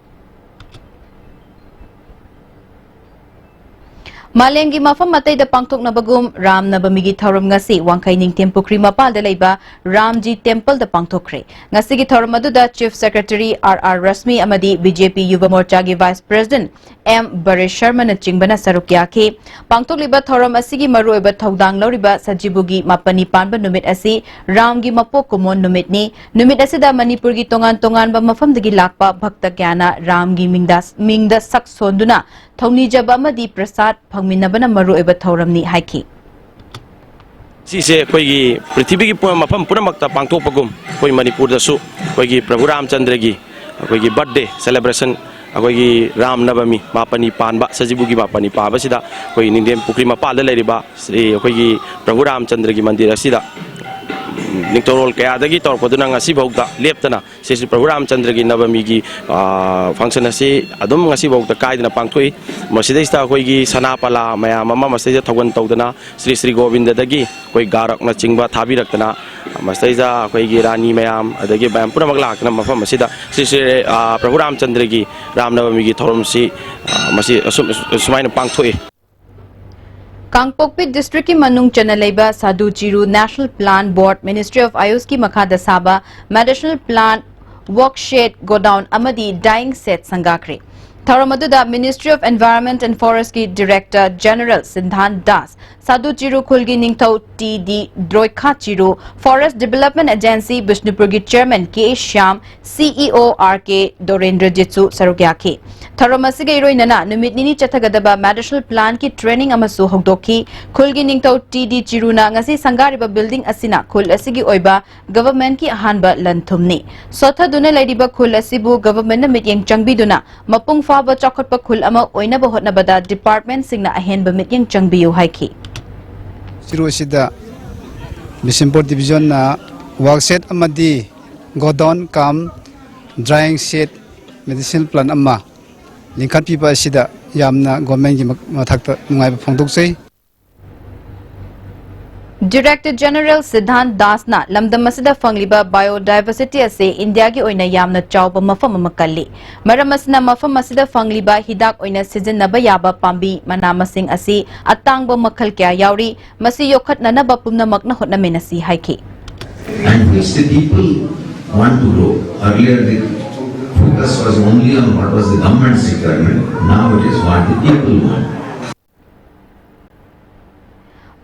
ꯃꯥꯂꯦꯝꯒꯤ ꯃꯐꯝ ꯑꯇꯩꯗ ꯄꯥꯡꯊꯣꯛꯅꯕꯒꯨꯝ ꯔꯥꯝ ꯅꯕꯃꯤꯒꯤ ꯊꯧꯔꯝ ꯉꯁꯤ ꯋꯥꯡꯈꯩ ꯅꯤꯡꯊꯦꯝ ꯄꯨꯈ꯭ꯔꯤ ꯃꯄꯥꯜꯗ ꯂꯩꯕ ꯔꯥꯝꯖꯤ ꯇꯦꯝꯄꯜꯗ ꯄꯥꯡꯊꯣꯛꯈ꯭ꯔꯦ꯫ ꯉꯁꯤꯒꯤ ꯊꯧꯔꯝ ꯑꯗꯨꯗ Chief Secretary ꯑꯥꯔ ꯑꯥꯔ ꯔꯁꯃꯤ ꯑꯃꯗꯤ ꯕꯤ ꯖꯦ ꯄꯤ ꯌꯨꯕ ꯃꯣꯔꯆꯥꯒꯤ Vice President ꯑꯦꯝ ꯕꯔꯦꯁ ꯁꯔꯃꯅꯆꯤꯡꯕꯅ ꯁꯔꯨꯛ ꯌꯥꯈꯤ꯫ ꯄꯥꯡꯊꯣꯛꯂꯤꯕ ꯊꯧꯔꯝ ꯑꯁꯤꯒꯤ ꯃꯔꯨꯑꯣꯏꯕ ꯊꯧꯗꯥꯡ ꯂꯧꯔꯤꯕ ꯁꯖꯤꯕꯨꯒꯤ ꯃꯥꯄꯟꯅꯤ ꯄꯥꯟꯕ ꯅꯨꯃꯤꯠ ꯑꯁꯤ ꯔꯥꯝꯒꯤ ꯃꯄꯣꯛ ꯀꯨꯝꯑꯣꯟ ꯅꯨꯃꯤꯠꯅꯤ꯫ ꯅꯨꯃꯤꯠ ꯑꯁꯤꯗ ꯃꯅꯤꯄꯨꯔꯒꯤ ꯇꯣꯉꯥꯟ ꯇꯣꯉꯥꯟꯕ ꯃꯐꯝꯗꯒꯤ ꯂꯥꯛꯄ ꯚꯛꯇ ꯀꯌꯥꯅ ꯔꯥꯝꯒꯤ ꯃꯤꯡꯗ, ꯃꯤꯡꯗ ꯁꯛ ꯁꯣꯟꯗꯨꯅ ꯊꯧꯅꯤꯖꯕ ꯑꯃꯗꯤ ꯄ꯭ꯔꯁꯥꯗ ꯐꯪꯃꯤꯟꯅꯕꯅ ꯃꯔꯨꯑꯣꯏꯕ ꯊꯧꯔꯝꯅꯤ ꯍꯥꯏꯈꯤ꯫ ꯁꯤꯁꯦ ꯑꯩꯈꯣꯏꯒꯤ ꯄ꯭ꯔꯤꯊꯤꯕꯤꯒꯤ ꯄꯨ- ꯃꯐꯝ ꯄꯨꯝꯅꯃꯛꯇ ꯄꯥꯡꯊꯣꯛꯄꯒꯨꯝ ꯑꯩꯈꯣꯏ ꯃꯅꯤꯄꯨꯔꯗꯁꯨ ꯑꯩꯈꯣꯏꯒꯤ ꯄ꯭ꯔꯚꯨ ꯔꯥꯝꯆꯟꯗ꯭ꯔꯒꯤ ꯑꯩꯈꯣꯏꯒꯤ birthday celebration, ꯑꯩꯈꯣꯏꯒꯤ ꯔꯥꯝ ꯅꯕꯃꯤ ꯃꯥꯄꯅꯤ ꯄꯥꯟꯕ, ꯁꯖꯤꯕꯨꯒꯤ ꯃꯥꯄꯅꯤ ꯄꯥꯟꯕꯁꯤꯗ ꯑꯩꯈꯣꯏꯒꯤ ꯅꯤꯡꯊꯦꯝ ꯄꯨꯈ꯭ꯔꯤ ꯃꯄꯥꯜꯗ ꯂꯩꯔꯤꯕ ꯁ꯭ꯔꯤ ꯑꯩꯈꯣꯏꯒꯤ ꯄ꯭ꯔꯚꯨ ꯔꯥꯝꯆꯟꯗ꯭ꯔꯒꯤ ꯃꯟꯗꯤꯔ ꯑꯁꯤꯗ ꯅꯤꯡꯊꯧꯔꯣꯜ ꯀꯌꯥꯗꯒꯤ ꯇꯧꯔꯛꯄꯗꯨꯅ ꯉꯁꯤꯐꯥꯎꯗ ꯂꯦꯞꯇꯅ ꯁ꯭ꯔꯤ ꯁ꯭ꯔꯤ ꯄ꯭ꯔꯚꯨ ꯔꯥꯝꯆꯟꯗ꯭ꯔꯒꯤ ꯅꯕꯃꯤꯒꯤ ꯐꯪꯁꯟ ꯑꯁꯤ ꯑꯗꯨꯝ ꯉꯁꯤꯐꯥꯎꯗ ꯀꯥꯏꯗꯅ ꯄꯥꯡꯊꯣꯛꯏ꯫ ꯃꯁꯤꯗꯩꯁꯤꯗ ꯑꯩꯈꯣꯏꯒꯤ ꯁꯅꯥ ꯄꯂꯥ ꯃꯌꯥꯝ ꯑꯃ ꯃꯁꯤꯗꯩꯗ ꯊꯧꯒꯜ ꯇꯧꯗꯅ ꯁ꯭ꯔꯤ ꯁ꯭ꯔꯤ ꯒꯣꯕꯤꯟꯗꯗꯒꯤ ꯑꯩꯈꯣꯏ ꯒꯥꯔꯛꯅꯆꯤꯡꯕ ꯊꯥꯕꯤꯔꯛꯇꯅ ꯃꯁꯤꯗꯩꯗ ꯑꯩꯈꯣꯏꯒꯤ ꯔꯥꯅꯤ ꯃꯌꯥꯝ ꯑꯗꯒꯤ ꯃꯌꯥꯝ ꯄꯨꯝꯅꯃꯛ ꯂꯥꯛꯇꯅ ꯃꯐꯝ ꯑꯁꯤꯗ ꯁ꯭ꯔꯤ ꯁ꯭ꯔꯤ ꯄ꯭ꯔꯚꯨ ꯔꯥꯝꯆꯟꯗ꯭ꯔꯒꯤ ꯔꯥꯝ ꯅꯕꯃꯤꯒꯤ ꯊꯧꯔꯝꯁꯤ ꯃꯁꯤ ꯑꯁꯨꯝ ꯑꯁꯨꯃꯥꯏꯅ ꯄꯥꯡꯊꯣꯛꯏ꯫ ꯀꯥꯡꯄꯣꯛꯄꯤ ꯗꯤꯁꯇ꯭ꯔꯤꯛꯀꯤ ꯃꯅꯨꯡ ꯆꯟꯅ ꯂꯩꯕ ꯁꯥꯗꯨ ꯆꯤꯔꯨ National Plant Board, Ministry of Ayushꯀꯤ ꯃꯈꯥꯗ ꯁꯥꯕ Medicinal Plant Work Shed, Godown ꯑꯃꯗꯤ Dyeing Shed ꯁꯪꯒꯥꯈ꯭ꯔꯦ꯫ ꯊꯧꯔꯝ ꯑꯗꯨꯗ Ministry of Environment and Forestꯀꯤ Director General ꯁꯤꯟꯙꯥꯟ Das, ꯁꯥꯗꯨ Chiru ꯈꯨꯜꯒꯤ ꯅꯤꯡꯊꯧ T D Droikha Chiru, Forest Development Agency ꯕꯤꯁꯅꯨꯄꯨꯔꯒꯤ Chairman K Shyam, C E ꯑꯣ ꯑꯥꯔ ꯀꯦ ꯗꯣꯔꯦꯟꯗ꯭ꯔꯖꯤꯠꯁꯨ ꯁꯔꯨꯛ ꯌꯥꯈꯤ꯫ ꯊꯧꯔꯝ ꯑꯁꯤꯒ ꯏꯔꯣꯏꯅꯅ ꯅꯨꯃꯤꯠ ꯅꯤꯅꯤ ꯆꯠꯊꯒꯗꯕ medicinal plantꯀꯤ training ꯑꯃꯁꯨ ꯍꯧꯗꯣꯛꯈꯤ꯫ ꯈꯨꯜꯒꯤ ꯅꯤꯡꯊꯧ ꯇꯤ ꯗꯤ ꯆꯤꯔꯨꯅ ꯉꯁꯤ ꯁꯪꯒꯥꯔꯤꯕ building ꯑꯁꯤꯅ ꯈꯨꯜ ꯑꯁꯤꯒꯤ ꯑꯣꯏꯕ governmentꯀꯤ ꯑꯍꯥꯟꯕ ꯂꯟ ꯊꯨꯝꯅꯤ꯫ ꯁꯣꯠꯊꯗꯨꯅ ꯂꯩꯔꯤꯕ ꯈꯨꯜ ꯑꯁꯤꯕꯨ governmentꯅ ꯃꯤꯠꯌꯦꯡ ꯆꯪꯕꯤꯗꯨꯅ ꯃꯄꯨꯡ ꯐꯥꯕ ꯆꯥꯎꯈꯠꯄ ꯈꯨꯜ ꯑꯃ ꯑꯣꯏꯅꯕ ꯍꯣꯠꯅꯕꯗ departmentꯁꯤꯡꯅ ꯑꯍꯦꯟꯕ ꯃꯤꯠꯌꯦꯡ ꯆꯪꯕꯤꯌꯨ ꯍꯥꯏꯈꯤ꯫ ꯆꯤꯔꯨ ꯑꯁꯤꯗ ꯕꯤꯁꯦꯝꯄꯨꯔ divisionꯅ work shed ꯑꯃꯗꯤ godown cum drying shed medicinal plant ꯑꯃ ꯂꯤꯡꯈꯠꯄꯤꯕ ꯑꯁꯤꯗ ꯌꯥꯝꯅ governmentꯀꯤ ꯃꯊꯛꯇ ꯅꯨꯡꯉꯥꯏꯕ ꯐꯣꯡꯗꯣꯛꯆꯩ꯫ Director General Siddhant Dasꯅ ꯂꯝꯗꯝ ꯑꯁꯤꯗ ꯐꯪꯂꯤꯕ biodiversity ꯑꯁꯤ ꯏꯟꯗꯤꯌꯥꯒꯤ ꯑꯣꯏꯅ ꯌꯥꯝꯅ ꯆꯥꯎꯕ ꯃꯐꯝ ꯑꯃ ꯀꯜꯂꯤ꯫ ꯃꯔꯝ ꯑꯁꯤꯅ ꯃꯐꯝ ꯑꯁꯤꯗ ꯐꯪꯂꯤꯕ ꯍꯤꯗꯥꯛ ꯑꯣꯏꯅ ꯁꯤꯖꯤꯟꯅꯕ ꯌꯥꯕ ꯄꯥꯝꯕꯤ ꯃꯅꯥ ꯃꯁꯤꯡ ꯑꯁꯤ ꯑꯇꯥꯡꯕ ꯃꯈꯜ ꯀꯌꯥ ꯌꯥꯎꯔꯤ꯫ ꯃꯁꯤ ꯌꯣꯛꯈꯠꯅꯅꯕ ꯄꯨꯝꯅꯃꯛꯅ ꯍꯣꯠꯅꯃꯤꯟꯅꯁꯤ ꯍꯥꯏꯈꯤ꯫ And which the people want to grow. Earlier, the focus was only on what was the government's requirement. Now it is what the people want.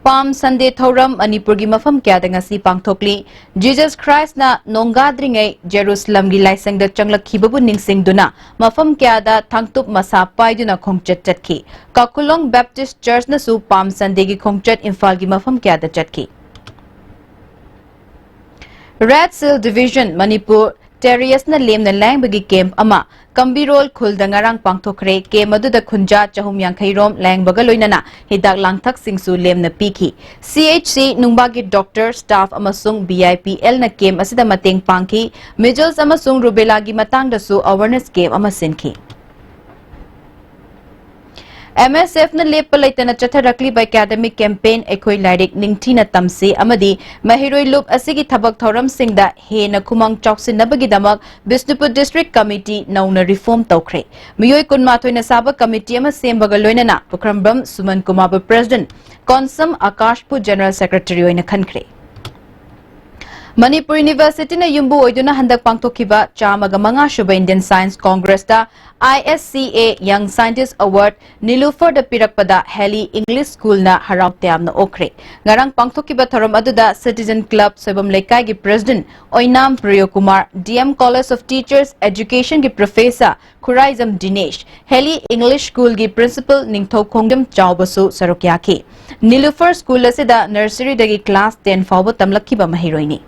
Palm Sunday ꯊꯧꯔꯝ ꯃꯅꯤꯄꯨꯔꯒꯤ ꯃꯐꯝ ꯀꯌꯥꯗ ꯉꯁꯤ ꯄꯥꯡꯊꯣꯛꯂꯤ꯫ Jesus Christꯅ ꯅꯣꯡꯒꯥꯗ꯭ꯔꯤꯉꯩ ꯖꯦꯔꯨꯁꯂꯝꯒꯤ ꯂꯥꯏꯁꯪꯗ ꯆꯪꯂꯛꯈꯤꯕꯕꯨ ꯅꯤꯡꯁꯤꯡꯗꯨꯅ ꯃꯐꯝ ꯀꯌꯥꯗ ꯊꯥꯡꯇꯨꯞ ꯃꯁꯥ ꯄꯥꯏꯗꯨꯅ ꯈꯣꯡꯆꯠ ꯆꯠꯈꯤ꯫ ꯀꯥꯈꯨꯂꯣꯡ Baptist Churchꯅꯁꯨ Palm Sundayꯒꯤ ꯈꯣꯡꯆꯠ ꯏꯝꯐꯥꯜꯒꯤ ꯃꯐꯝ ꯀꯌꯥꯗ ꯆꯠꯈꯤ꯫ Red Seal Division ꯃꯅꯤꯄꯨꯔ Terroristꯅ ꯂꯦꯝꯅ ꯂꯥꯌꯦꯡꯕꯒꯤ camp ꯑꯃ ꯀꯝꯕꯤꯔꯣꯜ ꯈꯨꯜꯗ ꯉꯔꯥꯡ ꯄꯥꯡꯊꯣꯛꯈ꯭ꯔꯦ꯫ Camp ꯑꯗꯨꯗ ꯈꯨꯟꯖꯥ ꯆꯍꯨꯝ ꯌꯥꯡꯈꯩ ꯔꯣꯝ ꯂꯥꯌꯦꯡꯕꯒ ꯂꯣꯏꯅꯅ ꯍꯤꯗꯥꯛ ꯂꯥꯡꯊꯛꯁꯤꯡꯁꯨ ꯂꯦꯝꯅ ꯄꯤꯈꯤ꯫ C H C ꯅꯨꯡꯕꯥꯒꯤ doctor, staff ꯑꯃꯁꯨꯡ B I P Lꯅ camp ꯑꯁꯤꯗ ꯃꯇꯦꯡ ꯄꯥꯡꯈꯤ꯫ Measles ꯑꯃꯁꯨꯡ Rubellaꯒꯤ ꯃꯇꯥꯡꯗꯁꯨ awareness camp ꯑꯃ ꯁꯤꯟꯈꯤ꯫ M S Fꯅ ꯂꯦꯞꯄ ꯂꯩꯇꯅ ꯆꯠꯊꯔꯛꯂꯤꯕ academic campaign ꯑꯩꯈꯣꯏ ꯂꯥꯏꯔꯤꯛ ꯅꯤꯡꯊꯤꯅ ꯇꯝꯁꯤ ꯑꯃꯗꯤ ꯃꯍꯩꯔꯣꯏ ꯂꯨꯞ ꯑꯁꯤꯒꯤ ꯊꯕꯛ ꯊꯧꯔꯝꯁꯤꯡꯗ ꯍꯦꯟꯅ ꯈꯨꯃꯥꯡ ꯆꯥꯎꯁꯤꯟꯅꯕꯒꯤꯗꯃꯛ ꯕꯤꯁꯅꯨꯄꯨꯔ District Committee ꯅꯧꯅ reform ꯇꯧꯈ꯭ꯔꯦ꯫ ꯃꯤꯑꯣꯏ ꯀꯨꯟꯃꯥꯊꯣꯏꯅ ꯁꯥꯕ committee ꯑꯃ ꯁꯦꯝꯕꯒ ꯂꯣꯏꯅꯅ ꯄꯨꯈ꯭ꯔꯝꯕꯝ ꯁꯨꯃꯟ ꯀꯨꯃꯥꯔꯕꯨ President, ꯀꯣꯟꯁꯝ ꯑꯀꯥꯁꯄꯨ General Secretary ꯑꯣꯏꯅ ꯈꯟꯈ꯭ꯔꯦ꯫ ꯃꯅꯤꯄꯨꯔ Universityꯅ ꯌꯨꯝꯕꯨ ꯑꯣꯏꯗꯨꯅ ꯍꯟꯗꯛ ꯄꯥꯡꯊꯣꯛꯈꯤꯕ ꯆꯥꯝꯃꯒ ꯃꯉꯥ ꯁꯨꯕ Indian Science Congressꯇ I S C A Young Scientist Award ꯅꯤꯂꯨꯐꯔꯗ ꯄꯤꯔꯛꯄꯗ Heli English Schoolꯅ ꯍꯔꯥꯎ ꯇꯌꯥꯝꯅ ꯑꯣꯛꯈ꯭ꯔꯦ꯫ ꯉꯔꯥꯡ ꯄꯥꯡꯊꯣꯛꯈꯤꯕ ꯊꯧꯔꯝ ꯑꯗꯨꯗ Citizen Club ꯁꯣꯏꯕꯝ ꯂꯩꯀꯥꯏꯒꯤ President Oinam Priyokumar, D M College of Teachers Educationꯒꯤ Professor Khuraijam Dinesh, Heli English Schoolꯒꯤ Principal ꯅꯤꯡꯊꯧ ꯈꯣꯡꯖꯝ ꯆꯥꯎꯕꯁꯨ ꯁꯔꯨꯛ ꯌꯥꯈꯤ꯫ ꯅꯤꯂꯨꯐꯔ School ꯑꯁꯤꯗ nurseryꯗꯒꯤ class ten ꯐꯥꯎꯕ ꯇꯝꯂꯛꯈꯤꯕ ꯃꯍꯩꯔꯣꯏꯅꯤ꯫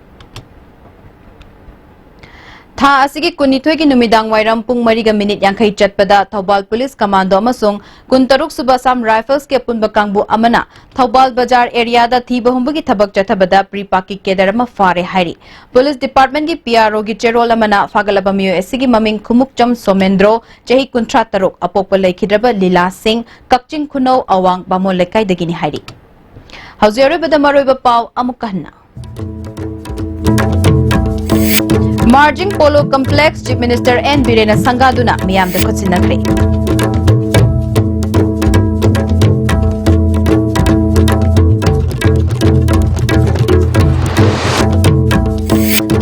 ꯊꯥ ꯑꯁꯤꯒꯤ ꯀꯨꯟꯅꯤꯊꯣꯏꯒꯤ ꯅꯨꯃꯤꯗꯥꯡ ꯋꯥꯏꯔꯝ ꯄꯨꯡ ꯃꯔꯤꯒ minute ꯌꯥꯡꯈꯩ ꯆꯠꯄꯗ ꯊꯧꯕꯥꯜ Police Commando ꯑꯃꯁꯨꯡ ꯀꯨꯟꯇꯔꯨꯛ ꯁꯨꯕ Assam Riflesꯀꯤ ꯑꯄꯨꯟꯕ ꯀꯥꯡꯕꯨ ꯑꯃꯅ ꯊꯧꯕꯥꯜ ꯕꯖꯥꯔ areaꯗ ꯊꯤꯕ ꯍꯨꯝꯕꯒꯤ ꯊꯕꯛ ꯆꯠꯊꯕꯗ pre-parkꯀꯤ cadre ꯑꯃ ꯐꯥꯔꯦ ꯍꯥꯏꯔꯤ꯫ Police Departmentꯀꯤ P R Oꯒꯤ ꯆꯦꯔꯣꯜ ꯑꯃꯅ ꯐꯥꯒꯠꯂꯕ ꯃꯤꯑꯣꯏ ꯑꯁꯤꯒꯤ ꯃꯃꯤꯡ ꯈꯨꯃꯨꯛꯆꯝ ꯁꯣꯃꯦꯟꯗ꯭ꯔꯣ, ꯆꯍꯤ ꯀꯨꯟꯊ꯭ꯔꯥ ꯇꯔꯨꯛ, ꯑꯄꯣꯛꯄ ꯂꯩꯈꯤꯗ꯭ꯔꯕ ꯂꯤꯂꯥ ꯁꯤꯡ, ꯀꯛꯆꯤꯡ ꯈꯨꯅꯧ ꯑꯋꯥꯡ ꯕꯥꯃꯣꯟ ꯂꯩꯀꯥꯏꯗꯒꯤꯅꯤ ꯍꯥꯏꯔꯤ꯫ ꯍꯧꯖꯤꯛ ꯑꯔꯣꯏꯕꯗ ꯃꯔꯨꯑꯣꯏꯕ ꯄꯥꯎ ꯑꯃꯨꯛꯀ ꯍꯟꯅ꯫ marging polo complex Chief Minister N Birena ꯁꯪꯒꯥꯗꯨꯅ ꯃꯤꯌꯥꯝꯗ ꯈꯨꯠꯁꯤꯟꯅꯈ꯭ꯔꯦ꯫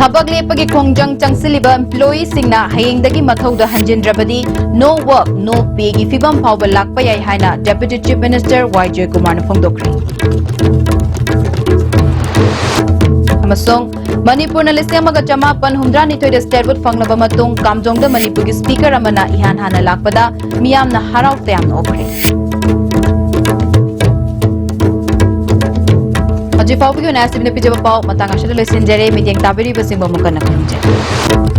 ꯊꯕꯛ ꯂꯦꯞꯄꯒꯤ ꯈꯣꯡꯖꯪ ꯆꯪꯁꯤꯜꯂꯤꯕ employeeꯁꯤꯡꯅ ꯍꯌꯦꯡꯗꯒꯤ ꯃꯊꯧꯗ ꯍꯟꯖꯤꯟꯗ꯭ꯔꯕꯗꯤ no work, no payꯒꯤ ꯐꯤꯕꯝ ꯐꯥꯎꯕ ꯂꯥꯛꯄ ꯌꯥꯏ ꯍꯥꯏꯅ Deputy Chief Minister ꯋꯥꯏ ꯖꯣꯏꯀꯨꯃꯥꯔꯅ ꯐꯣꯡꯗꯣꯛꯈ꯭ꯔꯦ꯫ ꯑꯃꯁꯨꯡ ꯃꯅꯤꯄꯨꯔꯅ ꯂꯤꯁꯤꯡ ꯑꯃꯒ ꯆꯃꯥꯄꯟ ꯍꯨꯝꯗ꯭ꯔꯥꯅꯤꯊꯣꯏꯗ statehood ꯐꯪꯂꯕ ꯃꯇꯨꯡ ꯀꯥꯝꯖꯣꯡꯗ ꯃꯅꯤꯄꯨꯔꯒꯤ speaker ꯑꯃꯅ ꯏꯍꯥꯟ ꯍꯥꯟꯅ ꯂꯥꯛꯄꯗ ꯃꯤꯌꯥꯝꯅ ꯍꯔꯥꯎ ꯇꯌꯥꯝꯅ ꯑꯣꯛꯈ꯭ꯔꯦ꯫ ꯍꯧꯖꯤꯛ ꯐꯥꯎꯕꯒꯤ ꯑꯣꯏꯅ ꯑꯦꯁ ꯇꯤ ꯚꯤꯅ ꯄꯤꯖꯕ ꯄꯥꯎ ꯃꯇꯥꯡ ꯑꯁꯤꯗ ꯂꯣꯏꯁꯤꯟꯖꯔꯦ꯫ ꯃꯤꯠꯌꯦꯡ ꯇꯥꯕꯤꯔꯤꯕꯁꯤꯡꯕꯨ ꯑꯃꯨꯛ ꯍꯟꯅ ꯈꯨꯔꯨꯝꯖꯔꯤ꯫